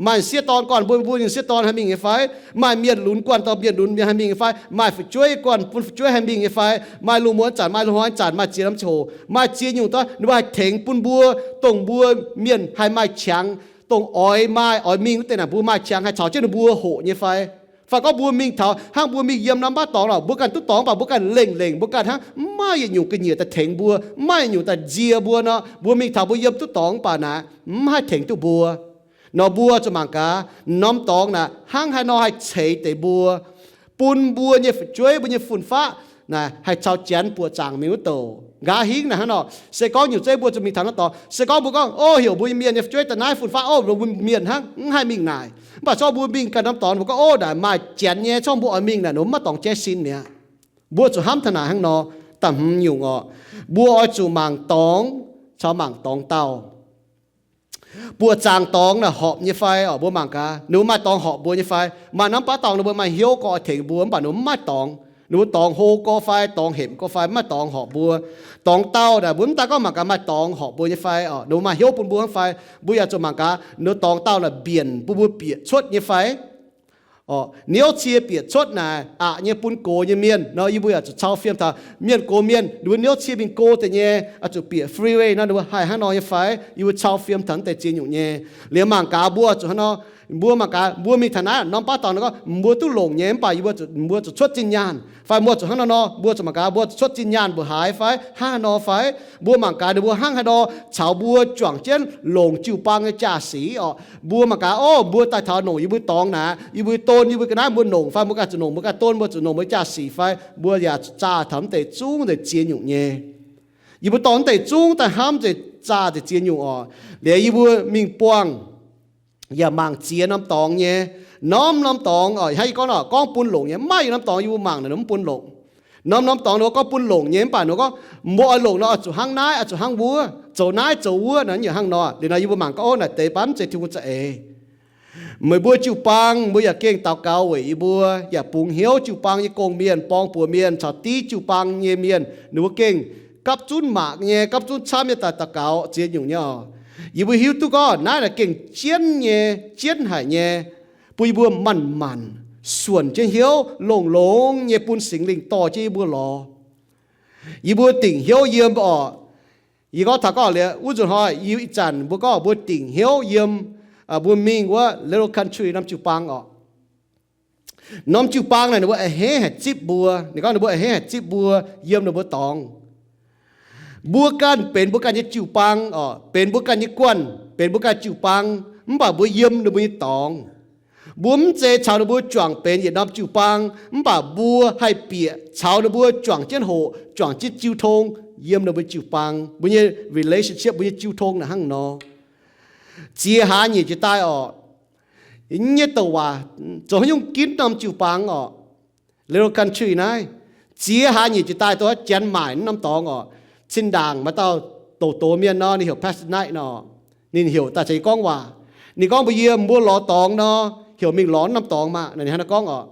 Maaih sieqv dorn guanh bun mbuo m'sieqv dorn haih mingh nyei fai? Maaih mienh lunx guanh dorh mienh lunx mienh haih mingh nyei fai? Maaih fu'jueiv guanh bun fu'jueiv haih mingh nyei fai? Maaih lungh muonz zanc, maaih lungh hnoi zanc, maaih ziex norm ziangh hoc, maaih ziex nyungc dorn ninh mbuo haih tengx bun mbuo, dongh mbuo mienh haih maaih qangx, dongh oix maaih, oix mingh wuov deix naaic mbuo maaih qangx haih caux jienv ninh mbuo hoqc nyei fai? Fai gorngv mbuo mingh taux hnangv mbuo mingh yiem norm baav dorngx lorqc, mbuo ganh duqv dorngx mv baac mbuo ganh lengh lengh, mbuo ganh hnangv mv maaih yietc nyungc ga'nyiec daaih tengx mbuo, mv maaih yietc nyungc daaih nzie mbuo nor, mbuo mingh taux mbuo yiem duqv dorngx mv baac naaic mv haih tengx duqv mbuo. Nor mbuo zuqc mangc gaax norm dorngx naaic hnangv haaix nor haih ceix deix mbuo, bun mbuo nyei fu'jueiv, mbuo nyei fun-faqv naaic haih caux Janx buoqc zaangc mingh wuov douc. Nqa'haav hingv naaic hnangv nor, se gorngv nyungc zeiv mbuo zuqc mingh taux norm dorngx, se gorngv mbuo gorngv, o, heuc mbuo nyei mienh nyei fu'jueiv daaih naaiv fun-faqv, o, mbuo mienh hnangv mv haih mingh naaic. Mv baac se gorngv mbuo mingh ganh norm dorngx, mbuo gorngv, o, naaic maaih Janx nyei, se gorngv mbuo oix mingh naaic, ninh mbuo maiv dorngx jaiv sin mi'aqv. Mbuo zuqc hnamv taux naaic hnangv nor. Da'hmz nyungc orqc, mbuo oix zuqc mangc dorngx caux mangc dorngx dauh. Buoqc zaangc dorngx naaic horpc nyei fai orqc? Mbuo mangc gaax ninh mbuo maaih dorngx horpc mbuo nyei fai? Maaih norm baav dorngx ninh mbuo maaih hnyouv gorx oix tengx mbuo, mv baac ninh mbuo mv maaih dorngx. Ninh mbuo dorngx hlo gorx fai, dorngx hepc gorx fai, mv maaih dorngx horpc mbuo. Dorngx dauh naaic mbuo mv daaih gorngv mangc gaax maaih dorngx horpc mbuo nyei fai orqc, ninh mbuo maaih hnyouv bun mbuo hnangv fai. Mbuo yaac zuqc mangc gaax ninh mbuo dorngx dauh naaic mbienc bun mbuo bieqc cuotv nyei fai orqc. Niouv cie bieqc cuotv naaic aqc nyei bun gox nyei mienh nor, yie mbuo yaac zuqc cau fiem taux mienh gox mienh, ninh mbuo niouv cie mingh go deix nyei, oix zuqc bieqc freeway nor, ninh mbuo haih hnangv nor nyei fai? Yie mbuo cau fiem taux naaiv deix ziex nyungc nyei. Liuz mangc gaax mbuo zuqc hnangv nor, mbuo mangc gaax mbuo mingh taux naaiv norm baav dorngx nor, mbuo duqv longc nyei, mv baac yie mbuo zuqc, mbuo zuqc cuotv zinh nyaanh fai mbuo zuqc hnangv nor nor, mbuo zuqc mangc gaax mbuo zuqc cuotv zinh nyaanh mbuoqc haaix fai hnangv haaix nor fai? Mbuo mangc gaax ninh mbuo hnangv haaix nor caux mbuo juangc jienv longc jiu-baang nyei jaa-sic orqc. Mbuo mangc gaax, o, mbuo daaih taux nongc yie mbuo dorngx naaic, yie mbuo don yie mbuo ga'naaiv mbuo nongc fai mbuo ganh zuqc nongc mbuo ganh don, mbuo zuqc nongc mbuo jaa-sic fai? Mbuo yaac zaah taux mv deix zungv deix ziex nyungc nyei. Yie mbuo dorh mv deix zungv daaih hnamv deix zaah deix ziex nyungc orqc. Liuz yie mbuo mingh buangh yaac mangc ziex norm dorngx nyei. Norm norm dorngx orqc, hnangv yie gorngv nor, gorngv bun longc nyei, mv maaih yietc norm dorngx yie mbuo mangc naaic mv bun longc. Norm norm dorngx ninh mbuo gorngv bun longc nyei, mv baac ninh mbuo gorngv mbuo oix longc nor oix zuqc hnangv naaiv, oix zuqc hnangv wuov, zoux naaiv zoux wuov nor, yaac hnangv nor. Liuz nor yie mbuo mangc gorngv, o, naaic deix baav mv zeiz Tin-Hungh za'eix. Meih mbuo jiu-baang mbuo yaac gengh daux gaux weic yie mbuo, yaac bungx hnyouv jiu-baang nyei gong-mienh, borng-buoz mienh caux div jiu-baang nyei mienh, ninh mbuo gengh gapv zunv mangc nyei, gapv zunv camv nyei daaih daux gaux ziex nyungc nyei orqc. Yie mbuo hiuv duqv gorngv naaiv naaic gengh jienv nyei, jienv haic nyei, bun yie mbuo manc-manc suonc jienv hnyouv longx-longx nyei bun Singx Lingh dorh jienv yie mbuo lorz. Yie mbuo dingc hnyouv yiem orqc. Yie gorngv taux gorngv liuz wuov nzunc hnoi, yie ih zanc mbuo gorngv mbuo dingc hnyouv yiem, mbuo mingh wuov Little Country norm jiu-baang orqc. Norm jiu-baang naaic ninh mbuo a'hneiv haic zipv mbuo. Ninh gorngv ninh mbuo a'hneiv haic zipv mbuo yiem ninh mbuo dorngx. Mbuo ganh benx mbuo ganh nyei jiu-baang orqc, benx mbuo ganh nyei guanh, benx mbuo ganh jiu-baang, mv baac mbuo yiem ninh mbuo nyei dorngx. Mbuo mv zeiz caux ninh mbuo juangc benx yietc norm jiu-baang, mv baac mbuo haih bieqc caux ninh mbuo juangc jienv hoqc, juangc jienv jiu tong yiem ninh mbuo jiu-baang. Mbuo nyei relationship, mbuo nyei jiu tong naaic hnangv nor. Ziex hlaax nyeic jiex daaih orqc, nyei douc waac zoux haaix nyungc ginv norm jiu-baang orqc. Little Country naaiv, ziex hlaax nyeic jiex daaih dongh Janx maaic norm dorngx orqc. Cin-ndaangc maaih dauh douz-douz mienh nor, ninh heuc Pastor Knight nor. Ninh heuc daaih caux yie gorngv waac. Ninh gorngv mbuox yie, mbuo lorz dorngx nor, heuc mingh lorz norm dorngx maah. Ninh hnangv naaiv gorngv orqc.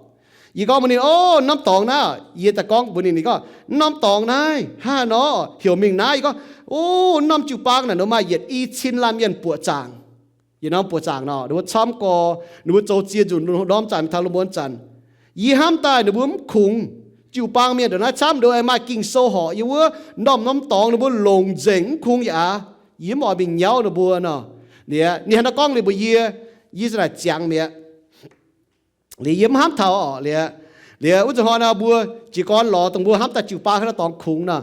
Yie gorngv mbuox ninh, o, norm dorngx naaiv. Yie daaih gorngv mbuox ninh, ninh gorngv, norm dorngx naaiv hnangv haaix nor, heuc mingh naaiv. Yie gorngv, o, norm jiu-baang naaic nor maaih yietc i cin laanh mienh buoqc zaangc. Yietc norm buoqc zaangc nor, ninh mbuo camv gorx, ninh mbuo zoux ziex nzunc lungh ndorm zanc mingh taux lungh muonz zanc. Yie hnamv daaih ninh mbuo mv kungx. Jiu-baang mienh ndongc naaiv camv, ninh mbuo maaih Ging-Sou horpc yiem wuov, norm-norm dorngx ninh mbuo longc nzengc, mv kungx yaac aqv. Yie mv oix mingh nyauv ninh mbuo nor. Liuz ninh hnangv naaiv gorngv liuz mbuox yie, yie za'naaic ziangx mi'aqv. Liuz yie mv hnamv taux orqc. Liuz, liuz wuov nzunc hnoi nor mbuo jiez gorn lorz dongh mbuo hnamv daaih jiu-baang haaix norm dorngx kungx nor,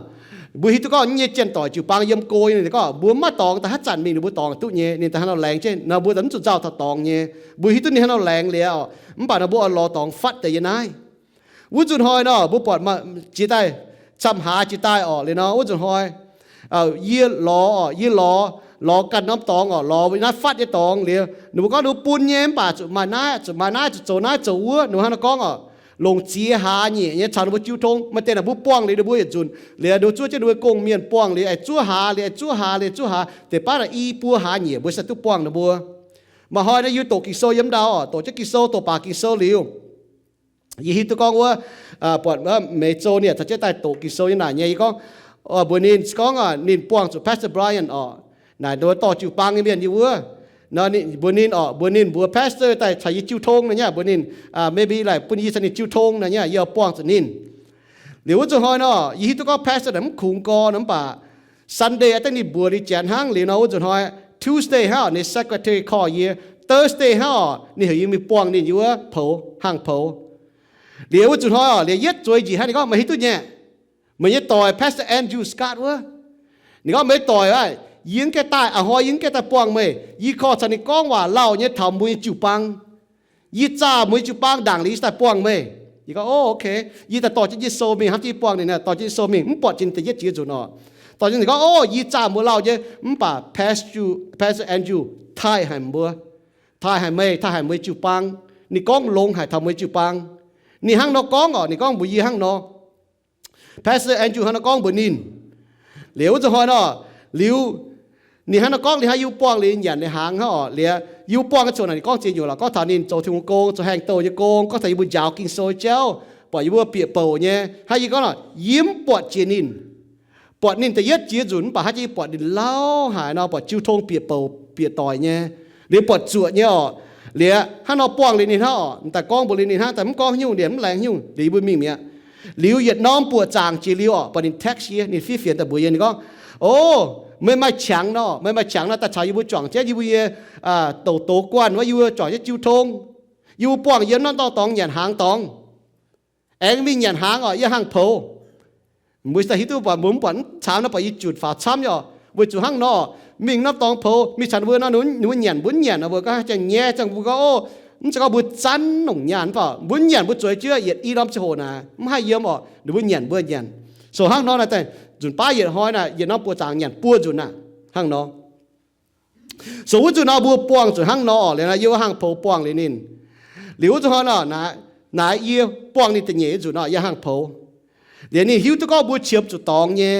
mbuo hiuv duqv gorngv nyei janx-doic jiu-baang yiem go nyei, ninh gorngv mbuo mv maaih dorngx, da'haav zanc mingh ninh mbuo dorngx duqv nyei. Ninh da'haav nor laengz jienv nor, mbuo daaih mv zuqc nzauh taux dorngx nyei. Mbuo hiuv duqv ninh haaix nor laengz liuz orqc, mv baac nor mbuo oix lorz dorngx fatv deix yiem naaiv. Wuov nzunc hnoi nor mbuo buatc jiex daaih, camv-haaix jiex daaih orqc. Liuz nor wuov nzunc hnoi yie lorz orqc, yie lorz, lorz ganh norm dorngx orqc, lorz naaiv fatv nyei dorngx liuz, ninh mbuo gorngv ninh mbuo bun nyei mv baac zuqc maaih naaiv, zuqc maaih naaiv, zuqc zoux naaiv zoux wuov, ninh mbuo hnangv nor gorngv orqc. Longc ziex hlaax nyeic nyei caux ninh mbuo jiu tong. Maaih deix naaic mbuo buangh liuz ninh mbuo yietc nzunc liuz, ninh mbuo zuov jienv ninh mbuo gong-mienh buangh liuz aengx zuov hlaax, liuz aengx zuov hlaax, liuz zuov hlaax, deix baav naaic i buo hlaax nyeic mbuo se duqv buangh ninh mbuo. Maaih hnoi naaiv yie doqc Ging-Sou yiem ndau orqc, doqc jienv Ging-Sou, doqc baac Ging-Sou liuz, yie hiuv duqv gorngv wuov, buatc Meiz Zouv ninh caux jienv daaih doqc Ging-Sou nyei naaic nyei. Yie gorngv, mbuox ninh, gorngv ninh buangh zuqc Pastor Brian orqc. Naaic nduov dorh jiu-baang nyei mienh yie wuov, nor ninh mbuox ninh orqc, mbuox ninh mbuox pastor daaih caux yie jiu tong nor nyei, mbuox ninh, maybe like bun yie caux ninh jiu tong nor nyei, yie oix buangh zuqc ninh. Liuz wuov nzunc hnoi nor, yie hiuv duqv gorngv pastor naaic mv kungx gorn nor, mv baac Sunday aeqv, dangh ninh mbuox liuz janx hnangv. Liuz nor wuov nzunc hnoi, Tuesday hnangv orqc, ninh secretary call yie. Thursday hnangv orqc, ninh heuc yie mingh buangh ninh yie wuov poux, hangh poux. Liuz wuov nzunc hnoi orqc, liuz yietv zueiz njiec hnangv, ninh gorngv, meih hiuv duqv nyei, meih nyei doic, Pastor Andrew Scott wuov. Ninh gorngv, meih doic aac, yie mv gaengh daaih, a'hnoi yie mv gaengh daaih buangh meih. Yie korv caux ninh gorngv waac lauh nyei taux mbuo nyei jiu-baang. Yie zaah mbuo nyei jiu-baang ndaangc liuz yie daaih buangh meih. Yie gorngv, o, ok. Yie daaih dorh jienv yie sou mingh, hnangv yie buangh ninh, dorh jienv yie sou mingh, mv buatc jiex ninh da'yietv jiex nzunc orqc. Dorh jienv ninh gorngv, o, yie zaah mbuo lauh nyei, mv baac Pastor Andrew taaih haic mbuo, taaih haic meih, taaih haic mbuo nyei jiu-baang. Ninh gorngv longx haic taux mbuo nyei jiu-baang. Ninh hnangv nor gorngv orqc, ninh gorngv mbuox yie hnangv nor. Pastor Andrew hnangv nor gorngv mbuox ninh. Liuz wuov nzunc hnoi nor, liuz ninh hnangv nor gorngv, liuz hnangv yie mbuo buangh liuz nyanc nyei hnaangx hnangv orqc, liuz yie mbuo buangh nyei ziouc naaic ninh gorngv ziex nyungc lorqc, gorngv taux ninh zoux Tin-Hungh gong, zoux haengh douh nyei gong, gorngv taux yie mbuo njaaux Ging-Sou jauv, buatc yie mbuo bieqc bouc nyei, hnangv yie gorngv nor, yie mv buatc jiex ninh. Buatc ninh da'yietv jiex nzunc mv baac hnangv jiex yie buatc ninh lauh haic nor, buatc jiu tong bieqc bouc bieqc doic nyei, liuz buatc zuoqc nyei orqc. Liuz hnangv nor buangh liuz ninh hnangv orqc, daaih gorngv mbuox liuz ninh hnangv, daaih mv gorngv nyungc, ninh mv laengz nyungc, liuz yie mbuo mingh mi'aqv. Liuz yietc norm buoqc zaangc jiex liuz orqc, buatc ninh text yie, ninh fiev fienx daaih mbuox yie, ninh gorngv, o, meih maaih qangx nor, meih maaih qangx nor daaih caux yie mbuo juangc jienv yie mbuo nyei douc doz guanh wuov, yie mbuo juangc jienv jiu tong. Yie mbuo buangh yiem norm dorngx nyanc hnaangx dorngx. Aengx mingh nyanc hnaangx orqc, yie hangh poux. Mbuo daaih hiuv duqv buatc mbuo mv buatc mv camv nor, buatc yie junc faaux camv nyei orqc. Weic zuqc hnangv nor, mingh norm dorngx poux, mingh caux ninh mbuo nor, ninh mbuo nyanc mbuo mv nyanc, mbuo gorngv haaix jangx nyaiv, zangh mbuo gorngv, o, mv zeiz gorngv mbuo zanv longc nyaanh mv baac mbuo mv nyanc mbuo zueiz jienv yietc i norm ziangh hoc naaic mv haih yiem orqc, ninh mbuo nyanc mbuo nyanc. So hnangv nor naaic daaih nzunc baav yietc hnoi naaic, yietc norm buoqc zaangc nyanc buo nzunc aqv, hnangv nor. So wuov nzunc nor mbuo buangh zuqc hnangv nor orqc, liuz nor yie wuov hangh poux buangh liuz ninh. Liuz wuov nzunc hnoi nor, naaiv yie buangh ninh da'nyeic nzunc nor, yie hangh poux. Liuz ninh hiuv duqv gorngv mbuo qiemx zuqc dorngx nyei,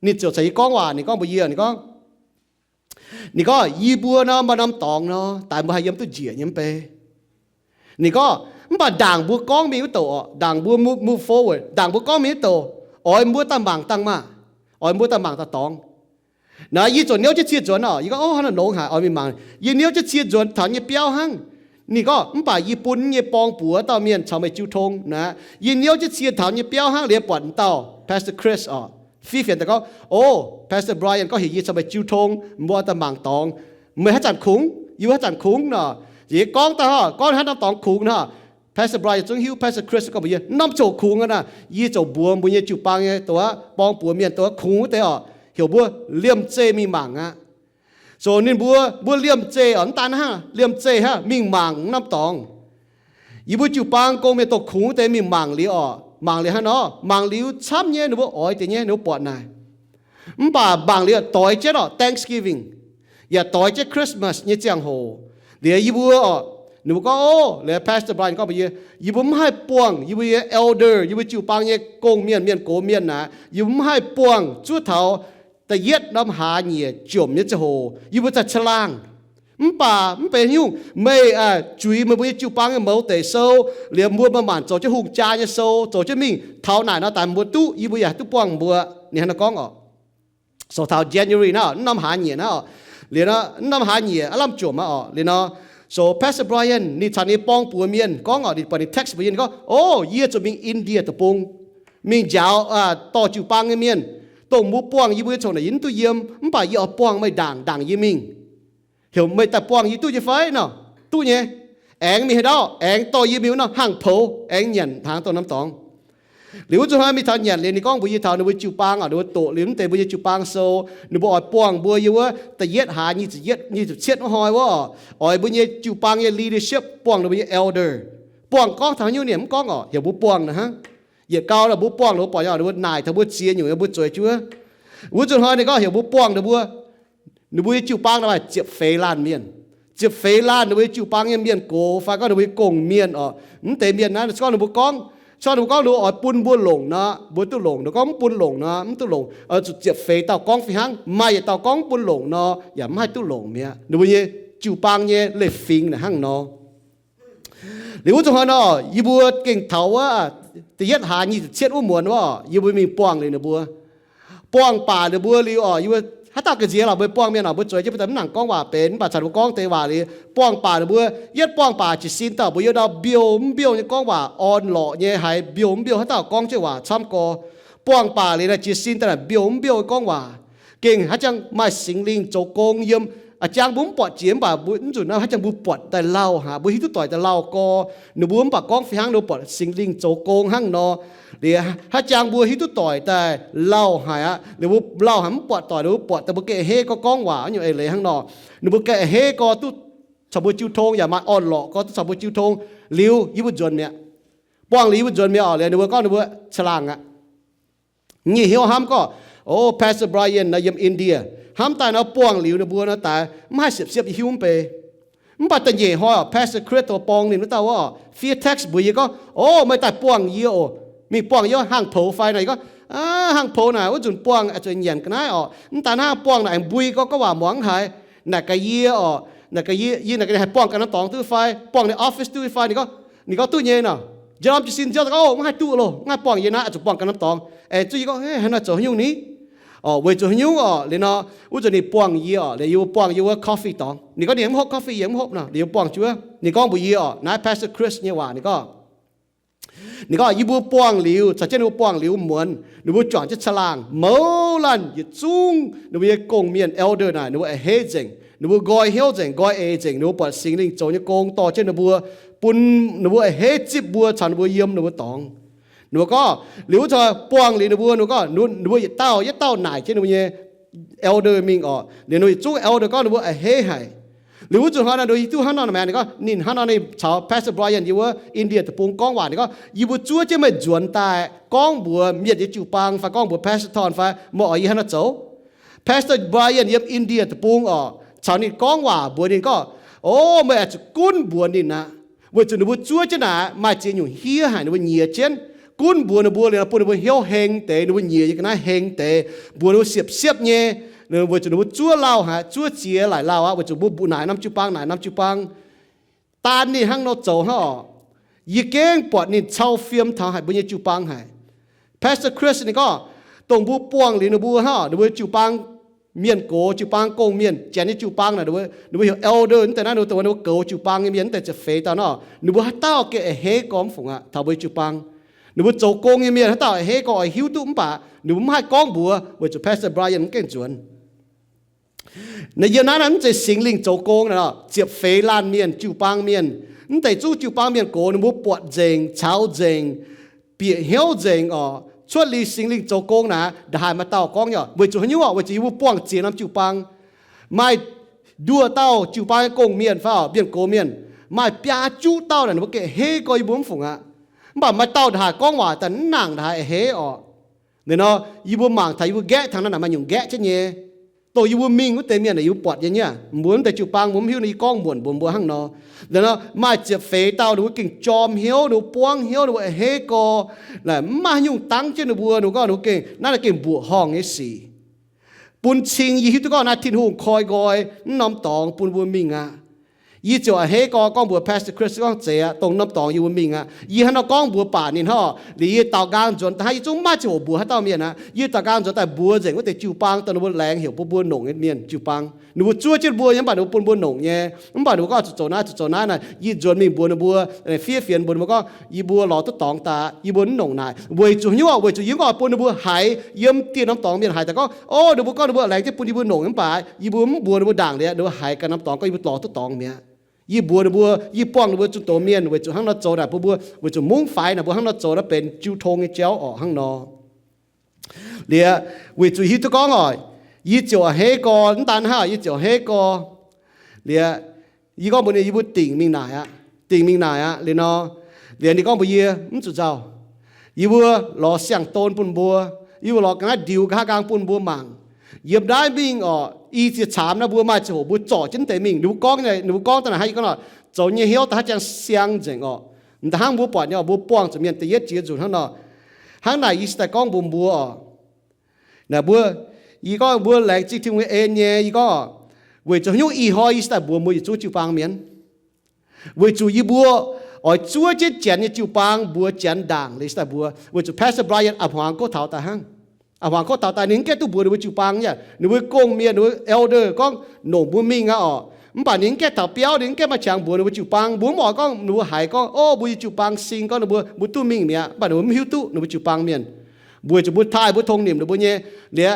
ninh ziouc caux yie gorngv waac, ninh gorngv mbuox yie, ninh gorngv, ninh gorngv, yie mbuo nor maaih norm dorngx nor, daaih mbuo haih yiem duqv njiec nyei mv bei. Ninh gorngv, mv baac ndaangc mbuo gorngv mingh wuov douc orqc, ndaangc mbuo move, move forward, ndaangc mbuo gorngv mingh wuov douc, oix mbuo daaih mangc dangh maah, oix mbuo daaih mangc daaih dorngx. Naaiv yie ziouc niouv jienv cie nzuonx orqc, yie gorngv, o, hnangv naaiv longx haic, oix mingh mangc. Yie niouv jienv cie nzuonx taux nyei biauv hnangv. Ninh gorngv, mv baac yie bun nyei borng-buoc dauh mienh caux meih jiu tong naaic. Yie niouv jienv cie taux nyei biauv hnangv, liuz buatc m'dauh Pastor Chris orqc, fiev fienx daaih gorngv, o, Pastor Brian gorngv heuc yie caux meih jiu tong, mbuo oix daaih mangc dorngx. Meih haaix zanc kungx? Yie haaix zanc kungx nor? Yie gorngv daaih, gorngv hnangv norm dorngx kungx nor. Pastor Brian zungv hiuv, Pastor Chris gorngv mbuox yie, norm ziouc kungx aqv naaic. Yie ziouc mbuox mbuo nyei jiu-baang nyei douc aqv, borng-buoc mienh douc aqv, kungx wuov deix orqc, heuc mbuo liemh zeih mingh mangc aqv. So ninh mbuo, mbuo liemh zeih orqc, mv daan hnangv, liemh zeih hnangv, mingh mangc norm dorngx. Yie mbuo jiu-baang gong-mienh dongh kungx wuov deix mingh mangc liuz orqc, mangc liuz hnangv nor, mangc liuz camv nyei, ninh mbuo oix deix nyei, ninh mbuo buatc naaic. Mv baac mangc liuz doix jienv orqc, Thanksgiving, yaac doix jienv Christmas nyei ziangh hoc. Liuz yie mbuo orqc, ninh mbuo gorngv, o, liuz Pastor Brian gorngv mbuox yie, yie mbuo mv haih buangh yie mbuo nyei elder, yie mbuo jiu-baang nyei gong-mienh, mienh gox mienh naaic, yie mbuo mv haih buangh zuov taux da'yietv norm hlaax nyieqc jomc nyei ziangh hoc yie mbuo zaah caangh laangh. Mv baac mv benx nyungc, meih, aa, juix meih mbuo nyei jiu-baang nyei mouz deic sou, liuz mbuo maaih maanc zoux jienv hungh jaa nyei sou, zoux jienv mingh taux naaic nor daaih mbuo duqv, yie mbuo yaac duqv buangh mbuo. Ninh hnangv naaiv gorngv orqc. So taux January naaiv orqc, mv norm hlaax nyieqc naaiv orqc, liuz nor, mv norm hlaax nyieqc aav lamh jomc aqv orqc, liuz nor, so Pastor Brian ninh caux ninh nyei borng-buoc mienh gorngv orqc, ninh buatc ninh text mbuox yie, ninh gorngv, o, yie zuqc mingh India deic-bung, mingh njaaux, aa, dorh jiu-baang nyei mienh, dongh mbuo buangh yie mbuo nyei ziangh hoc naaic yie mv duqv yiem, mv baac yie oix buangh meih ndaangc, ndaangc yie mingh. Heuc meih daaih buangh yie duqv nyei fai nor? Duqv nyei. Aengx mingh haaix ndau? Aengx dorh yie mingh wuov norm hangh poux, aengx nyanc hnaangx dongh norm dorngx. Liuz wuov nzunc hnoi mingh taux nyanc liuz, ninh gorngv mbuox yie taux ninh mbuo jiu-baang orqc, ninh mbuo doqc liuz mv deix mbuo nyei jiu-baang sou, ninh mbuo oix buangh mbuo yie wuov da'yietv hlaax nyic ziepc, nyic ziepc cietv wuov hnoi wuov orqc, oix mbuo nyei jiu-baang nyei leadership buangh ninh mbuo nyei elder. Buangh gorngv taux haaix nyungc ninh mv gorngv orqc, heuc mbuo buangh naaic hnangv. Yietc gau nor mbuo buangh, ninh mbuo buatc nyei, ninh mbuo naaic taux mbuo ziex nyungc, mbuo zueiz jienv wuov. Wuov nzunc hnoi ninh gorngv heuc mbuo buangh ninh mbuo, ninh mbuo nyei jiu-baang naaic maaih ziepc feix laanh mienh. Ziepc feix laanh ninh mbuo nyei jiu-baang nyei mienh gox fai gorngv ninh mbuo nyei gong-mienh orqc. Mv deix mienh naaiv, se gorngv ninh mbuo gorngv, se gorngv ninh mbuo gorngv ninh mbuo oix bun mbuo longc nor, mbuo duqv longc. Ninh gorngv mv bun longc nor, mv duqv longc. Zuqc ziepc feix dauh gorngv fih hnangv. Maaih yietc dauh gorngv mv bun longc nor, yaac mv haih duqv longc mi'aqv. Ninh mbuo nyei jiu-baang nyei leiz-fingx naaic hnangv nor. Liuz wuov nzunc hnoi nor, yie mbuo gengh taux wuov da'yietv hlaax nyic ziepc cietv wuov muonz wuov, yie mbuo mingh buangh liuz ninh mbuo. Buangh baac ninh mbuo liuz orqc, yie mbuo Haaix dauh ga'nziex lorqc, mbuo buangh mienh oc, mbuo zueiz jienv mbuo daaih mv nangc gorngv waac benx, mv baac caux ninh mbuo gorngv deix waac liuz, buangh baac ninh mbuo, yietv buangh baac jiez sin dauh mbuo yiem ndau mbiouh mv mbiouh nyei gorngv waac, orn-lorqc nyei haiz mbiouh mv mbiouh haaix dauh gorngv jienv waac camv gorx. Buangh baac liuz naaic jiez sin daaih naaic mbiouh mv mbiouh nyei gorngv waac. Gengh haaix jangx maaih Singx Lingh zoux gong yiem, a'jangv mbuo mv buatc jiex mv baac mbuo mv nzunc naaiv haaix jangx mbuo buatc daaih lauh haic, mbuo hiuv duqv doic daaih lauh gorx. Ninh mbuo mv baac gorngv fih hnangv ninh mbuo buatc Singx Lingh zoux gong hnangv nor. Liuz haaix jangx mbuo hiuv duqv doic daaih lauh haic aqv. Liuz mbuo lauh haic mv buatc doic, ninh mbuo buatc daaih mbuo gengh a'hneiv gorx gorngv waac nyungc eix leiz hnangv nor. Ninh mbuo gengh a'hneiv gorx duqv caux mbuo jiu tong yaac maaih orn-lorqc gorx duqv caux mbuo jiu tong. Liuz yie mbuo nzuonx mi'aqv. Buangh liuz yie mbuo nzuonx mi'aqv oc. Liuz ninh mbuo gorngv ninh mbuo caangh laangh aqv. Nyei hnyouv hnamv gorngv, o, Pastor Brian nor yiem India, hnamv daaih nor buangh liuz ninh mbuo nor daaih mv haih siepv-siepv yie hiuv mv bei. Mv baac da'nyeic hnoi oc, Pastor Chris tov borng ninh wuov dauh wuov oc, fiev text mbuox yie gorngv, o, meih daaih buangh yie oc. Mingh buangh yie hangh poux fai naaic. Yie gorngv, aav, hangh poux naaic wuov nzunc buangh aeqv, zuqc nyanc ga'naaiv oc. Mv daan hnangv buangh naaic aengx mbui gorngv gorngv waac muangx mv haiz. Naaic gaax yie oc, naaic gaax yie, yie naaic gaax ninh haih buangh ganh norm dorngx duqv fai, buangh ninh office duqv fai. Ninh gorngv, ninh gorngv duqv nyei nor. Njang norm jiez sin nziouv daaih gorngv, o, mv haih duqv loh, mv haih buangh yie naaiv, zuqc buangh ganh norm dorngx. Aengx zuqc yie gorngv, haaix nor zoux haaix nyungc ni? Oc, weic zuqc haaix nyungc oc? Liuz nor, wuov zanc ninh buangh yie oc, liuz yie mbuo buangh yie wuov coffee dorngx. Ninh gorngv ninh mv hopv coffee, yie mv hopv nor, liuz yie buangh jienv wuov. Ninh gorngv mbuox yie oc, naaiv Pastor Chris nyei waac ninh gorngv, ninh gorngv yie mbuo buangh liuz, caux jienv ninh mbuo buangh liuz muonz, ninh mbuo juangc jienv caangh laangh mouz laanh yietc zungv ninh mbuo nyei gong-mienh elder naaic ninh mbuo a'hneiv nzengc, ninh mbuo nqoi hnyouv nzengc, nqoi eix nzengc, ninh mbuo buatc Singx Lingh zoux nyei gong dorh jienv ninh mbuo, bun ninh mbuo a'hneiv zipv mbuo caux ninh mbuo yiem ninh mbuo dorngx. Ninh mbuo gorngv liuz wuov zanc buangh liuz ninh mbuo, ninh mbuo gorngv ninh mbuo yietc dauh yietc dauh naaic jienv ninh mbuo nyei elder mingh oc. Liuz ninh mbuo yietc zungv elder gorngv ninh mbuo a'hneiv haic. Liuz wuov zanc hnoi naaic ninh mbuo hiuv duqv hnangv nor maengx, ninh gorngv ninh hnangv nor ninh caux Pastor Brian yiem wuov India deic-bung gorngv waac, ninh gorngv, yie mbuo zuov jienv meih nzuonx daaih gorngv mbuox mienh nyei jiu-baang fai gorngv mbuox Pastor Ton fai, meih oix yie hnangv nor zoux? Pastor Brian yiem India deic-bung oc, caux ninh gorngv waac mbuox ninh gorngv, o, meih oix zuqc gunv mbuox ninh aqv. Weic zuqc ninh mbuo zuov jienv naaic maaih ziex nyungc hniev haic ninh mbuo nyiex jienv. Gunv mbuox ninh mbuo liuz bun ninh mbuo hnyouv heng deix, ninh mbuo nyiex nyei ga'naaiv heng deix, mbuox ninh mbuo siepv-siepv nyei. Weic zuqc ninh mbuo zuov lauh haic, zuov ziex laaic lauh aqv, weic zuqc mbuo mbuoqc naaic norm jiu-baang, naaic norm jiu-baang. Daan ninh hnangv nor zoux hnangv oc, yie gengh buatc ninh cau fiem taux haic mbuo nyei jiu-baang haic. Pastor Chris ninh gorngv, dongh mbuo buangh liuz ninh mbuo hnangv oc, ninh mbuo jiu-baang mienh gox, jiu-baang gong-mienh, janx nyei jiu-baang naaic, ninh mbuo heuc elder wuov deix naaiv, ninh mbuo dongh ninh mbuo goux jiu-baang nyei mienh wuov deix ziepc feix dauh nor, ninh mbuo haaix dauh gengh a'hneiv gorx mv fungc aqv taux mbuo jiu-baang. Ninh mbuo zoux gong nyei mienh haaix dauh a'hneiv gorx oix hiuv duqv mv baac ninh mbuo mv haih gorngv mbuox weic zuqc Pastor Brian mv gengh nzuonx. Naaiv yiem naaiv naaiv mv zeiz Singx Lingh zoux gong naaic, ziepc feix laanh mienh, jiu-baang mienh, mv deix zungv jiu-baang mienh gox ninh mbuo buatc nzengc, caux nzengc, bieqc hnyouv nzengc oc. Cuotv liuz Singx Lingh zoux gong naaic, ndongc haaix maaih dauh gorngv nyei oc. Weic zuqc haaix nyungc oc? Weic zuqc yie mbuo buangh ziex norm jiu-baang. Maaih nduoh dauh jiu-baang nyei gong-mienh fai oc, mienh gox mienh, maaih biaa juqv dauh naaic ninh mbuo gengh a'hneiv gorx yie mbuo mv fungc aqv. Mv baac maaih dauh ndongc haaix gorngv waac daaih mv nangc ndongc haaix a'hneiv oc. Liuz nor, yie mbuo mangc taux yie mbuo nqaeqv taux naaiv naaic maaih nyungc nqaeqv jienv nyei. Dongh yie mbuo mingh wuov deix mienh naaic yie mbuo buatc nyei nyei. Mbuo mv deix jiu-baang mbuo mv hiuv nor, yie gorngv muonc mbuox mbuo hnangv nor. Liuz nor, maaih ziepc feix dauh ninh mbuo gengh jorm hnyouv, ninh mbuo buangv hnyouv, ninh mbuo a'hneiv gorx, naaic mv maaih haaix nyungc dangv jienv ninh mbuo, ninh mbuo gorngv ninh mbuo gengh naaiv naaiv gengh mbuoqc horngh nyei sic. Bun cing yie hiuv duqv gorngv naaiv Tin-Hungh koi nqoi mv norm dorngx bun mbuo mingh aqv. Yie ziouc a'hneiv gorx gorngv mbuox Pastor Chris gorngv, zeiz aqv, dongh norm dorngx yie mbuo mingh aqv. Yie hnangv nor gorngv mbuox baac ninh hnangv, liuz yie daaux nqaang nzuonx daaih hnangv, yie zungv mv maaih ziangh hoc mbuox haaix dauh mienh aqv. Yie daaux nqaang nzuonx daaih mbuox nzengc wuov deix jiu-baang dongh ninh mbuo laengz heuc bun mbuo nongc nyei mienh jiu-baang. Ninh mbuo zuov jienv mbuo nyei, mv baac ninh mbuo bun mbuo nongc nyei. Mv baac ninh mbuo gorngv zuqc zoux naaiv, zuqc zoux naaiv naaic, yie nzuonx mingh mbuox ninh mbuo, fiev fienx mbuox ninh mbuo gorngv, yie mbuo lorz duqv dorngx daaih, yie mbuo mv nongc naaic. Weic zuqc haaix nyungc oc? Weic zuqc yie mv oix bun ninh mbuo haiz yiem dieh norm dorngx mienh haiz daaih gorngv, o, ninh mbuo gorngv ninh mbuo laengz jienv bun yie mbuo nongc, mv baac yie mbuo mv mbuox ninh mbuo ndaangc liuz, ninh mbuo haiz ganh norm dorngx gorngv yie mbuo lorz duqv dorngx mi'aqv. Yie mbuox ninh mbuo, yie buangh ninh mbuo zunh doz mienh weic zuqc hnangv nor zoux naaic bun mbuo, weic zuqc mungv faix naaic mbuo hnangv nor zoux naaiv benx jiu tong nyei jauv oc hnangv nor. Liuz, weic zuqc hiuv duqv gorngv oc, yie ziouc a'hneiv gorx, mv daan hnangv, yie ziouc a'hneiv gorx. Liuz, yie gorngv mbuox ninh, yie mbuo dingc mingh naaic aqv, dingc mingh naaic aqv. Liuz nor, liuz ninh gorngv mbuox yie, mv zuqc nzauh. Yie mbuo lorz siang-don bun mbuo. Yie mbuo lorz ga'naaiv ndiux nqa'haav nqaang bun mbuo mangc. Yiem naaiv mingh oc, i ziex caamx naaiv mbuo maaih ziangh hoc mbuo zorc jienv deix mingh. Ninh mbuo gorngv, ninh mbuo gorngv daaih naaic hnangv yie gorngv nor, zoux nyei hnyouv daaih hnangv jang siang nzengc oc. M'daaih hnangv mbuo buatc nyei oc, mbuo buangh zuqc mienh da'yietv jiex nzunc hnangv nor. Hnangv naaic yie se daaih gorngv mbuox mbuo oc. Naaic mbuo, yie gorngv mbuo laengz zingh Tin-Hungh nyei en nyei, yie gorngv, weic zuqc haaix nyungc ih hnoi yie se daaih mbuox mbuo yietc zungv jiu-baang mienh, weic zuqc yie mbuo oix zuov jienv janx nyei jiu-baang mbuox janx ndaangc liuz se daaih mbuox, weic zuqc Pastor Brian a'hmuangx gouv taux daaih hnangv. A'hmuangx kov taux daaih ninh mv gaengh duqv mbuox ninh mbuo jiu-baang nyei. Ninh mbuo gong-mienh, ninh mbuo elder gorngv longc mbuo mingh aqv orqc. Mv baac ninh mv gaengh taux biauv, ninh mv gaengh maaih qangx mbuox ninh mbuo jiu-baang. Mbuo mv oix gorngv ninh mbuo haiz gorngv, o, mbuo nyei jiu-baang sing gorngv ninh mbuo, mbuo duqv mingh mi'aqv. Mv baac ninh mbuo mv hiuv duqv ninh mbuo jiu-baang mienh. Mbuo zuqc mbuo taaih, mbuo tong nimc ninh mbuo nyei. Liuz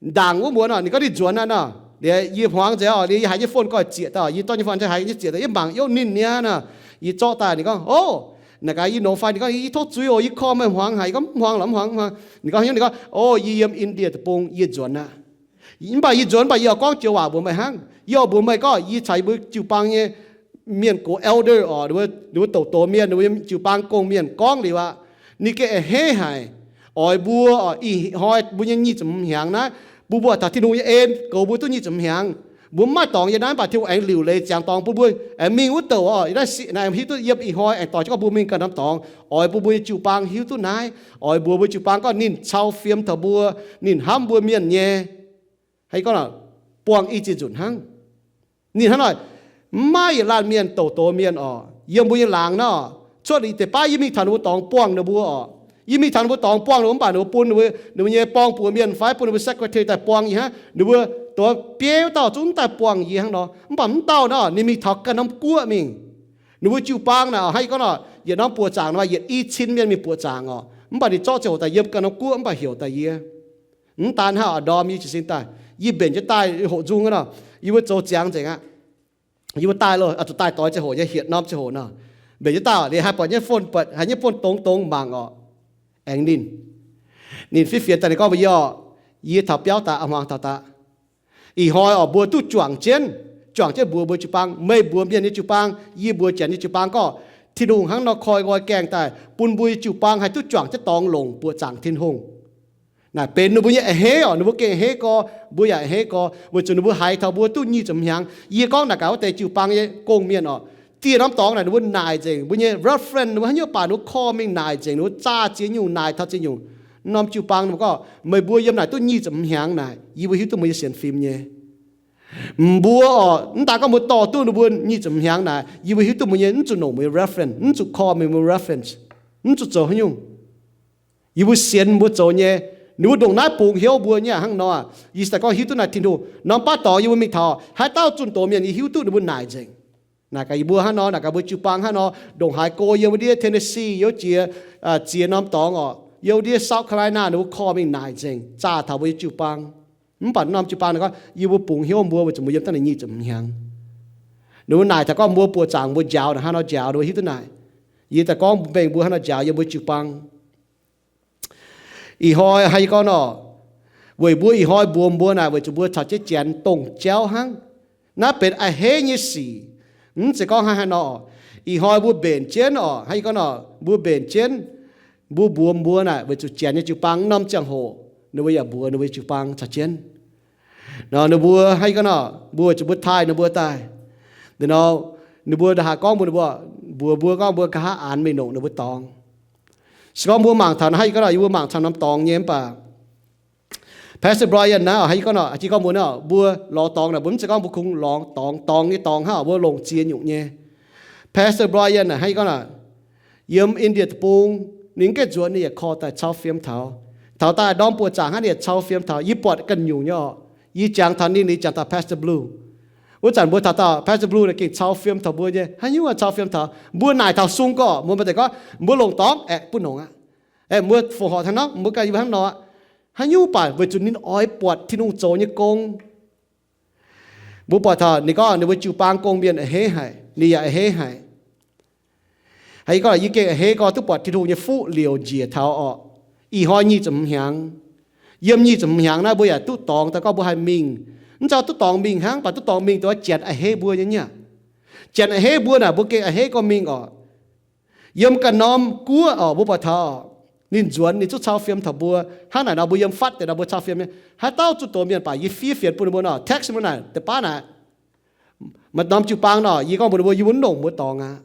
ndaangc wuov mbuo nor, ninh gorngv ninh nzuonx aqv nor. Liuz yie hmuangx nzengc orqc, liuz yie haiz nyei phone gorngv zieqc daaih, yie zorqv nyei phone haiz nyei zieqc daaih, yie mangc, o, ninh niaa nor. Yie zorqv daaih, ninh gorngv, o, naaic gaax yie nongx fai, ninh gorngv, yie tov zuiz oc, yie call meih hmuangx haic. Yie gorngv, mv hmuangx lorqc, mv hmuangx, mv hmuangx. Ninh gorngv, ninh gorngv, o, yie yiem India deic-bung, yie nzuonx aqv. Mv baac yie nzuonx, mv baac yie oix gorngv joux waac mbuox meih hnangv. Yie oix mbuox meih gorngv yie caux yie mbuo jiu-baang nyei mienh gox elder orqc, ninh mbuo, ninh mbuo douz-douz mienh, ninh mbuo jiu-baang gong-mienh gorngv liuz aqv. Ninh gengh a'hneiv haic. Oix mbuo orqc, ih hnoi mbuo nyei nyic ziepc hnyangx naaiv, mbuo mbuo taux Tin-Hungh nyei en goux mbuo duqv nyic ziepc hnyangx. Mbuo mv maaih dorngx yiem naaiv, mv baac Tin-Hungh aengx liuc leiz ziangx dorngx bun mbuo aengx mingh wuov douc orqc. Yie naaiv se, naaiv hiuv duqv yiem ih hnoi aengx doix jienv gorngv mbuo mingh ganh norm dorngx. Oix mbuo mbuo nyei jiu-baang hiuv duqv naaiv. Oix mbuox mbuo jiu-baang gorngv ninh cau fiem taux mbuo, ninh hnamv mbuo mienh nyei. Hnangv yie gorngv, buangh i ziex nzunc hnangv. Ninh hnangv nor, mv maaih yietc laanh mienh douz-douz mienh orqc, yiem mbuo nyei laangz naaiv orqc, cuotv liuz deix baav yie mingh taux ninh mbuo dorngx buangh ninh mbuo orqc. Yie mingh taux ninh mbuo dorngx buangh ninh mbuo, mv baac ninh mbuo bun ninh mbuo, ninh mbuo nyei borng-buoz mienh fai bun ninh mbuo secretary daaih buangh yie hnangv. Ninh mbuo douz bieiv dauh zungv daaih buangh yie hnangv nor. Mv baac mv dauh naaiv, ninh mingh taux ganh norm guoqv mingh. Ninh mbuo jiu-baang naaic, hnangv yie gorngv nor, yietc norm buoqc zaangc naaic, yietc i cin mienh mingh buoqc zaangc orqc. Mv baac ninh zorqv ziangh hoc daaih yiem ganh norm guoqv, mv baac heuc daaih yie. Mv daan hnangv, ndorm yie jiez sin daaih, yie mbenc jienv daaih hoqc nzung nor, yie mbuo zoux ziangx nzengc aqv. Yie mbuo daaih loh, zuqc daaih doix ziangh hoc nyei, hietc norm ziangh hoc nor. Mbenc jienv daaih liuz haih buatc nyei phone, buatc haiz nyei phone dongz dongz mangc orqc. Aengx ninh, ninh fiev fienx daaih ninh gorngv mbuox yie orqc, yie taux biauv daaih, a'hmuangx taux daaih. Ih hnoi orqc, mbuo duqv juangc jienv, juangc jienv mbuox mbuo jiu-baang, meih mbuox mienh nyei jiu-baang, yie mbuox janx nyei jiu-baang gorngv, Tin-Hungh hnangv nor koi nqoi gaengh daaih bun mbuo nyei jiu-baang haih duqv juangc jienv dorngx longc buoqc zaangc Tin-Hungh. Naaic benx ninh mbuo nyei a'hneiv orqc, ninh mbuo gengh a'hneiv gorx, mbuo yaac a'hneiv gorx, weic zuqc ninh mbuo haiz taux mbuo duqv nyic ziepc hnyangx. Yie gorngv naaic gaax wuov deix jiu-baang nyei gong-mienh orqc, dieh norm dorngx naaic ninh mbuo naaic nzengc, mbuo nyei reference ninh mbuo haaix nyungc baac ninh mbuo call mingh naaic nzengc, ninh mbuo zaah ziex nyungc naaic taux ziex nyungc. Norm jiu-baang ninh mbuo gorngv, meih mbuo yiem naaic duqv nyic ziepc hnyangx naaic, yie mbuo hiuv duqv meih nyei sienx fim nyei. Mbuo orqc, mv daan gorngv mbuo dorh duqv ninh mbuo nyic ziepc hnyangx naaic, yie mbuo hiuv duqv mbuo nyei, mv zuqc longc mbuo nyei reference, mv zuqc call mbuo reference, mv zuqc zoux haaix nyungc. Yie mbuo sienx mbuo zoux nyei, ninh mbuo ndongc naaiv bungx hnyouv mbuo nyei hnangv nor. Yie se daaih gorngv hiuv duqv naaic Tin-Hungh. Norm baav dorngx yie mbuo mingh taux haaix dauh zunh doz mienh yie hiuv duqv ninh mbuo naaic nzengc. Naaic gaax yie mbuo hnangv nor, naaic gaax mbuo jiu-baang hnangv nor, ndongc haaix go yiem wuov ndiev Tennessee, yiem jiex, ziex norm dorngx orqc, yiem wuov ndiev South Carolina ninh mbuo call mingh naaic nzengc, zaah taux mbuo nyei jiu-baang. Mv baac norm jiu-baang naaic gorngv yie mbuo bungx hnyouv mbuo, weic zuqc mbuo yiem daaih nyic ziepc hnyangx. Ninh mbuo naaic taux gorngv mbuo buoqc zaangc mbuo njaaux naaic hnangv nor njaaux, ninh mbuo hiuv duqv naaic. Yie daaih gorngv mengh mbuo hnangv nor njaaux yiem mbuo jiu-baang. Ih hnoi hnangv yie gorngv nor, weic mbuo ih hnoi mbuox mbuo naaic weic zuqc mbuo caux jienv janx dongh jauv hnangv. Naaiv benx a'hneiv nyei sic. Mv zeiz gorngv hnangv haaix nor. Ih hnoi mbuo mbenc jienv orqc, hnangv yie gorngv nor, mbuo mbenc jienv, mbuo mbuox mbuo naaic weic zuqc janx nyei jiu-baang norm ziangh hoc ninh mbuo yaac mbuox ninh mbuo jiu-baang caux jienv. Nor ninh mbuo hnangv yie gorngv nor, mbuo weic zuqc mbuo taaih ninh mbuo daaih. Nor ninh mbuo ndongc haaix gorngv mbuox ninh mbuo, mbuox mbuo gorngv mbuo nqa'haav aanx mingh longc ninh mbuo dorngx. Se gorngv mbuo mangc taux hnangv yie gorngv nor, yie mbuo mangc taux norm dorngx nyei mv baac Pastor Brian naaiv, hnangv yie gorngv nor, jiex gorngv mbuo naaiv, mbuo lorz dorngx naaic, mbuo mv zeiz gorngv mbuo kungx lorz dorngx, dorngx nyei dorngx hnangv, mbuo longc ziex nyungc nyei. Pastor Brian naaic, hnangv yie gorngv naaic, yiem India deic-bung, ninh mv gaengh nzuonx ninh yaac call daaih cau fiem taux. Taux daaih ndorm buoqc zaangc hnangv ninh yaac cau fiem taux. Yie buatc ganh nyungc nyei orqc. Yie jangx taux ninh, ninh jangx taux Pastor Blue. Wuov zanc mbuo taux dauh Pastor Blue naaic gengh cau fiem taux mbuo nyei. Haaix nyungc cau fiem taux? Mbuo naaic taux sung gorqv, mbuo maaih deix gorngv mbuo longc dorngx aeqv, bun longc aqv. Aeqv, mbuo fongc horc taux nor, mbuo ganh yie mbuo hnangv nor aqv. Haaix nyungc baac weic zuqc ninh oix buatc Tin-Hungh zoux nyei gong. Mbuo buatc taux ninh gorngv ninh mbuo jiu-baang gong-mienh a'hneiv haic, ninh yaac a'hneiv haic. Hnangv yie gorngv, yie gengh a'hneiv gorx duqv buatc Tin-Hungh nyei fuqv liouc njiec taux orqc. Ih hnoi nyic ziepc hnyangx, yiem nyic ziepc hnyangx naaiv mbuo yaac duqv dorngx daaih gorngv mbuo haih mingh. Mv zeiz duqv dorngx mingh hnangv, mv baac duqv dorngx mingh dongh wuov janx a'hneiv mbuo nyei nyei aqv. Janx a'hneiv mbuo naaic, mbuo gengh a'hneiv gorx mingh orqc. Yiem ganh norm guoqv orqc, mbuo buatc taux ninh nzuonx ninh zungv cau fiem taux mbuo. Hnangv naaic nor mbuo yiem fatv deix nor mbuo cau fiem nyei. Haaix dauh zunh doz mienh baac yie fiev fienx bun ninh mbuo nor, text mbuo naaic deix baav naaic. Maaih norm jiu-baang nor, yie gorngv mbuox ninh mbuo, yie mbuo mv longc mbuo dorngx aqv.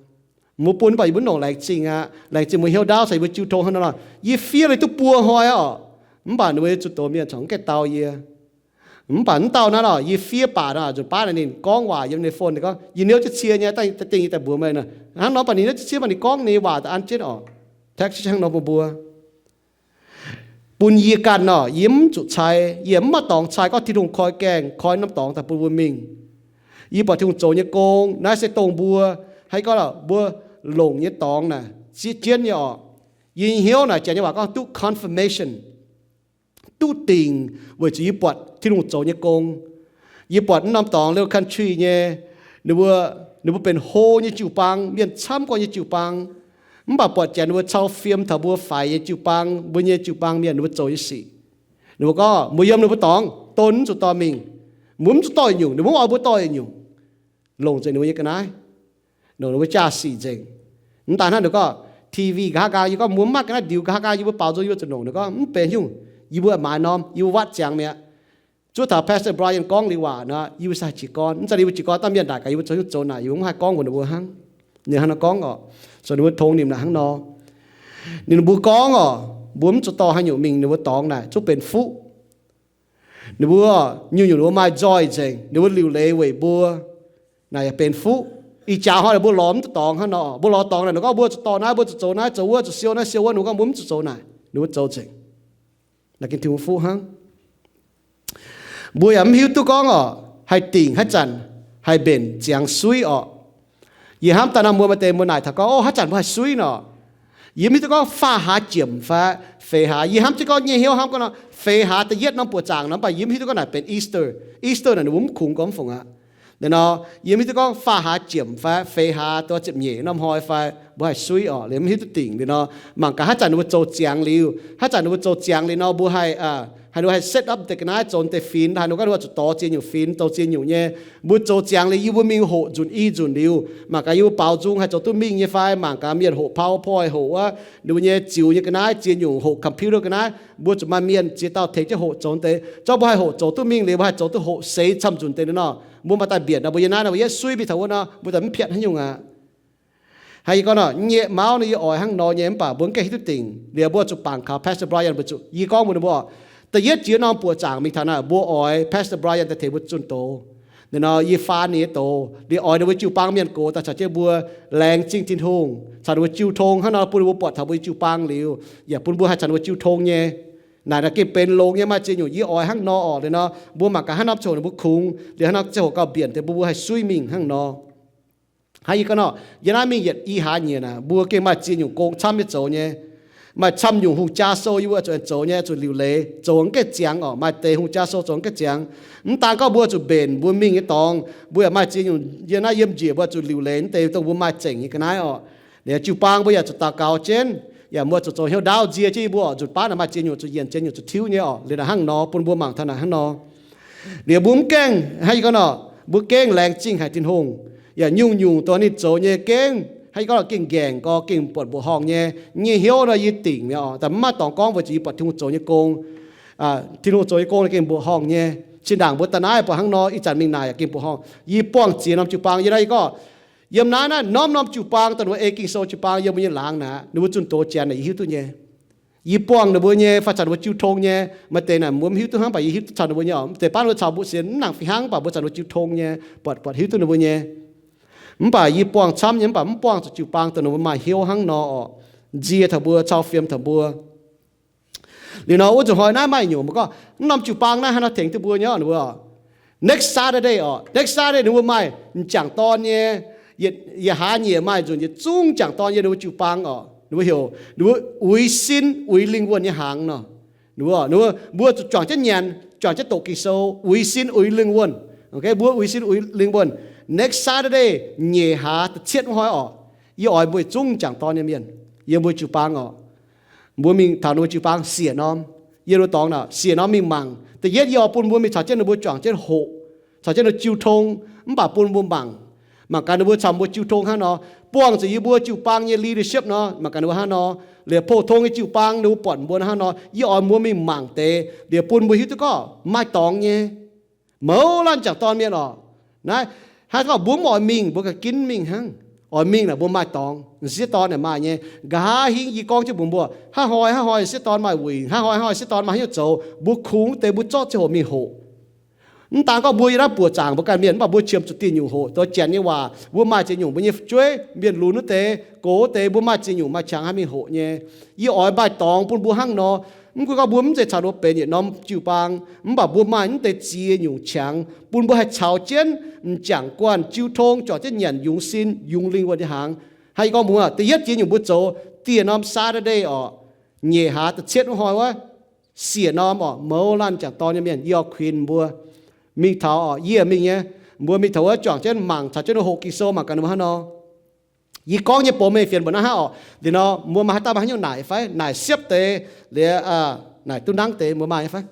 Mbuo bun mv baac yie mbuo mv longc laengz zingh aqv. Laengz zingh mbuo hnyouv ndaauv caux yie mbuo jiu tong hnangv nor. Yie fiev liuz duqv buo hnoi orqc, mv baac ninh mbuo zunh doz mienh corc mv gaengh dau yie. Mv baac mv dauh naaiv nor, yie fiev baac nor, nzunc baav naaic ninh gorngv waac yiem ninh phone, ninh gorngv, yie niouv jienv cie nyei, daaih dingh yie daaih mbuox meih nor. Hnangv nor baac ninh niouv jienv cie, baac ninh gorngv ninh nyei waac daaih an jienv orqc. Text hnangv nor bun mbuo. bun yie ganh nor, yie mv zuqc cai, yie mv maaih dorngx cai gorngv Tin-Hungh koi gaengh koi norm dorngx daaih bun mbuo mingh. Yie buatc Tin-Hungh zoux nyei gong, naaiv se dongh mbuo, haaix gorngv, mbuo longc nyei dorngx naaic, zieqv jienv nyei orqc. Yie nyei hnyouv naaic, janx nyei waac gorngv duqv confirmation, duqv dingc weic zuqc yie buatc Tin-Hungh zoux nyei gong. Yie buatc mv norm dorngx Low Country nyei, ninh mbuo, ninh mbuo benx hlo nyei jiu-baang, mienh camv gorx nyei jiu-baang, mv baac buatc janx ninh mbuo cau fiem taux mbuo faix nyei jiu-baang, mbuo nyei jiu-baang mienh ninh mbuo zoux nyei sic. Ninh mbuo gorngv mbuo yiem ninh mbuo dorngx, don mv zuqc dorh mingh. Mbuo mv zuqc dorh yietc nyungc, ninh mbuo mv oix mbuo dorh yietc nyungc. Longc nzengc ninh mbuo nyei ga'naaiv, longc ninh mbuo jaa-sic nzengc. Mv daaih hnangv ninh gorngv, T V nqa'haav nqaang, yie gorngv mbuo mv maaih ga'naaiv ndiux, nqa'haav nqaang yie mbuo baaux nzung yie mbuo zuqc longc. Ninh gorngv mv benx nyungc, yie mbuo maaiz norm, yie mbuo watv ziangx mi'aqv. Zuov taux Pastor Brian gorngv liuz waac nor, yie mbuo se haih jiez gorn. Mv zeiz yie mbuo jiez gorn, dangh mienh naaic gaax yie mbuo zoux nyungc zoux naaic, yie mbuo mv haih gorngv mbuox ninh mbuo hnangv. Ninh hnangv nor gorngv orqc, zoux ninh mbuo tongx nimc naaic hnangv nor. Ninh mbuo gorngv orqc, mbuo mv zuqc dorh haaix nyungc mingh ninh mbuo dorngx naaic zungv benx fuqv. Ninh mbuo nyungc-nyungc ninh mbuo maaih nzoih nzengc, ninh mbuo liuc leiz weic mbuo, naaic yaac benx fuqv. Ih jaax hnoi ninh mbuo lorz mv duqv dorngx hnangv nor, mbuo lorz dorngx naaic, ninh gorngv mbuo zuqc dorh naaiv, mbuo zuqc zoux naaiv, zoux wuov, zuqc siou naaiv siou wuov, ninh mbuo gorngv mbuo mv zuqc zoux naaic, ninh mbuo zoux nzengc. Naaiv gengh Tin-Hungh fuqv hnangv. Mbuo yaac mv hiuv duqv gorngv orqc, haih dingc haaix zanc, haih mbenc ziangx suiv orqc. Yie hnamv daaih nor mbuo maaih deix mbuo naaic taux gorngv, o, haaix zanc mbuo haih suiv nor. Yie mv hiuv duqv gorngv faah hlaax jiemc fai feix hlaax. Yie hnamv jienv gorngv nyei hnyouv hnamv gorngv nor, feix hlaax da'yietv norm buoqc zaangc nor, mv baac yie mv hiuv duqv gorngv naaic benx Easter. Easter naaic ninh mbuo mv kungx gorngv mv fungc aqv. Naaiv nor, yie mv hiuv duqv gorngv faah hlaax jiemc fai feix hlaax, dongh ziepc nyeic norm hnoi fai mbuo haih suiv orqc, liuz mv hiuv duqv dingc liuz nor, mangc gaax haaix zanc ninh mbuo zoux ziangx liuz, haaix zanc ninh mbuo zoux ziangx liuz nor, mbuo haih, haih, ninh mbuo haih set up deix ga'naaiv zoux deix finx, haih ninh mbuo gorngv ninh mbuo zuqc dorh ziex nyungc finx, zoux ziex nyungc nyei. Mbuo zoux ziangx liuz, yie mbuo mingh hoqc nzunc i nzunc liuz, mangc gaax yie mbuo baaux nzung haih zoux duqv mingh nyei fai, mangc gaax mienh hoqc PowerPoint, hoqc wuov, ninh mbuo nyei ziux nyei ga'naaiv ziex nyungc, hoqc computer ga'naaiv, mbuo zuqc maaih mienh ziex dauh tengx jienv hoqc zoux deix. Zorqv mbuo haih hoqc zoux duqv mingh liuz, mbuo haih zoux duqv hoqc seix camv nzunc deix liuz nor, mbuo maaih daaih mbienc nor, mbuo yiem naaiv nor, mbuo yietv suiv mingh taux wuov nor, mbuo daaih mv piatv haaix nyungc aqv. Haaix yie gorngv nor, nyei mauv nor yie oix hnangv nor nyei, mv baac mbuo mv gaengh hiuv duqv dingc. Liuz mbuo zuqc bangc kaux Pastor Brian mbuo zuqc, yie gorngv mbuox ninh mbuo, da'yietv jiex norm buoqc zaangc mingh taux naaic, mbuo oix Pastor Brian daaih tengx mbuo zunh doz. Naaiv nor yie faan ninh nyei doz, liuz oix ninh mbuo jiu-baang mienh gox daaih caux jienv mbuo laengz zingh Tin-Hungh, caux ninh mbuo jiu tong hnangv nor bun ninh mbuo buatc taux mbuo jiu-baang liuz, yaac bun mbuo haih caux ninh mbuo jiu tong nyei. Naaic naaic gengh benx longx nyei, maaih ziex nyungc yie oix hnangv nor orqc. Liuz nor mbuo mangc gaax haaix norm ziangh hoc ninh mbuo kungx, liuz haaix norm ziangh hoc gauh mbienc deix mbuo, mbuo haih suiv mingh hnangv nor. Hnangv yie gorngv nor, yie naaiv mingh yietc i hlaax nyieqc naaic, mbuo gengh maaih ziex nyungc gong camv nyei zoux nyei. Maaih camv nyungc hungh jaa sou yie mbuo zuqc aengx zoux nyei, zuqc liuc leiz, zoux mv gaengh ziangx orqc. Maaih deix hungh jaa sou zoux mv gaengh ziangx. Mv daan gorngv mbuo zuqc mbenc mbuo mingh nyei dorngx, mbuo yaac maaih ziex nyungc yie naaiv yiem njiec mbuo zuqc liuc leiz mv deix dongh mbuo maaih zengc nyei ga'naaiv orqc. Liuz jiu-baang mbuo yaac zuqc daux gaux jienv, yaac mbuo zuqc zoux hnyouv ndaauv nzie jienv yie mbuo orqc. Nzunc baav naaic maaih ziex nyungc zuqc yienc, ziex nyungc zuqc tiuv nyei orqc. Liuz naaic hnangv nor bun mbuo mangc taux naaic hnangv nor. Liuz mbuo mv gaengh, hnangv yie gorngv nor, mbuo gengh laengz zingh haic Tin-Hungh. Yaac nyungc-nyungc dongh ninh zoux nyei gengh, hnangv yie gorngv nor, gengh ngaengc gorx, gengh buatc mbuoqc horngh nyei. Nyei hnyouv nor yie dingc mi'aqv orqc, daaih mv maaih dorngx gorngv weic zuqc yie buatc Tin-Hungh zoux nyei gong. Tin-Hungh zoux nyei gong nor gengh mbuoqc horngh nyei. Zinh ndaangc mbuo daaih naaiv buatc hnangv nor, ih zanc mingh naaic yaac gengh mbuoqc horngh. Yie buangh ziex norm jiu-baang, yie naaiv yie gorngv, yiem naaiv naaiv norm-norm jiu-baang dongh ninh mbuo ei Ging-Sou jiu-baang yiem mbuo nyei laangz naaic, ninh mbuo zunh doz janx naaic yie hiuv duqv nyei. Yie buangh ninh mbuo nyei, fai caux ninh mbuo jiu tong nyei. Maaih deix naaic mbuo mv hiuv duqv hnangv, mv baac yie hiuv duqv caux ninh mbuo nyei orqc. Deix baav ninh mbuo caux mbuo sienx mv nangc fih hnangv, mv baac mbuo caux ninh mbuo jiu tong nyei, buatc, buatc hiuv duqv ninh mbuo nyei. Mv baac yie buangh camv nyei, mv baac mv buangh zuqc jiu-baang dongh ninh mbuo maaih hnyouv hnangv nor orqc, nzie taux mbuo, cau fiem taux mbuo. Liuz nor wuov nzunc hnoi naaiv maaih nyungc mbuo gorngv, mv norm jiu-baang naaiv haaix nor tengx duqv mbuo nyei orqc, ninh mbuo orqc. Next Saturday orqc, next Saturday ninh mbuo maaih m'jangc dorn nyei, yietc, yietc hlaax nyieqc maaih nzunc yietc zungv m'jangc dorn yiem ninh mbuo jiu-baang orqc. Ninh mbuo heuc ninh mbuo uix sin uix lingh wuonh nyei hnaangx nor. Ninh mbuo, ninh mbuo, mbuo zuqc juangc jienv nyanc, juangc jienv doqc Ging-Sou, uix sin uix lingh wuonh. Mbuo uix sin uix lingh wuonh. Next Saturday nyeic hlaax da'cietv wuov hnoi orqc, yie oix mbuo yietc zungv m'jangc dorn nyei mienh yiem mbuo jiu-baang orqc. Mbuo mingh taux ninh mbuo jiu-baang siec norm. Yiem ninh mbuo dorngx naaic siec norm mingh mangc. Da'yietv yie oix bun mbuo mingh caux jienv ninh mbuo juangc jienv hoqc, caux jienv ninh mbuo jiu tong, mv baac bun mbuo mangc, mangc gaax ninh mbuo caux mbuo jiu tong hnangv nor. Buangh zuqc yie mbuo jiu-baang nyei leadership nor, mangc gaax ninh mbuo hnangv nor. Liuz pou-tong nyei jiu-baang ninh mbuo buatc mbuo hnangv nor, yie oix mbuo mingh mangc deix, liuz bun mbuo hiuv duqv gorngv maaih dorngx nyei. Mouz laanh m'jangc dorn mienh orqc. Naaiv, hnangv gorngv mbuo mv oix mingh, mbuo ganh ginv mingh hnangv. Oix mingh naaic mbuo maaih dorngx. M'sieqv dorn naaic maaih nyei. Nqa'haav hingv yie gorngv jienv mbuox mbuo, hnangv hnoi hnangv hnoi m'sieqv dorn maaih wuic, hnangv hnoi hnangv hnoi m'sieqv dorn maaih haaix nyungc zoux, mbuo kungx deix mbuo zorqv ziangh hoc mingh hoqc. Mv daan gorngv mbuo yiem naaiv buoqc zaangc mbuo ganh mienh, mv baac mbuo qiemx zuqc dieh nyungc hoqc. Zoux janx nyei waac, mbuo maaih ziex nyungc mbuo nyei fu'jueiv, mienh lunx wuov deix, gox wuov deix, mbuo maaih ziex nyungc maaih qangx haih mingh hoqc nyei. Yie oix maaih dorngx bun mbuo hnangv nor. Mv gunv gorngv mbuo mv zeiz caux ninh mbuo benx yietc norm jiu-baang, mv baac mbuo maaih wuov deix ziex nyungc qangx bun mbuo haih caux jienv m'jangc guanh jiu tong, juangc jienv nyanc yungz sin, yungz lingh wuonh nyei hnaangx. Hnangv yie gorngv mbuo, da'yietv ziex nyungc mbuo zoux dieh norm Saturday orqc, nyeic hlaax da'cietv wuov hnoi wuov, siec norm orqc, mouz laanh m'jangc dorn nyei mienh, yie oix kuinx mbuo mingh taux orqc, yie mingh nyei, mbuo mingh taux wuov juangc jienv mangc, caux jienv hoqc Ging-Sou, mangc gaax ninh mbuo hnangv nor. Yie gorngv nyei bou meih fienx mbuo naaiv hnangv orqc. Liuz nor mbuo maaih haaix dauh maaih haaix nyungc naaic fai? Naaic siepv deix, liuz naaic duqv nangv deix, mbuo maaih nyei fai?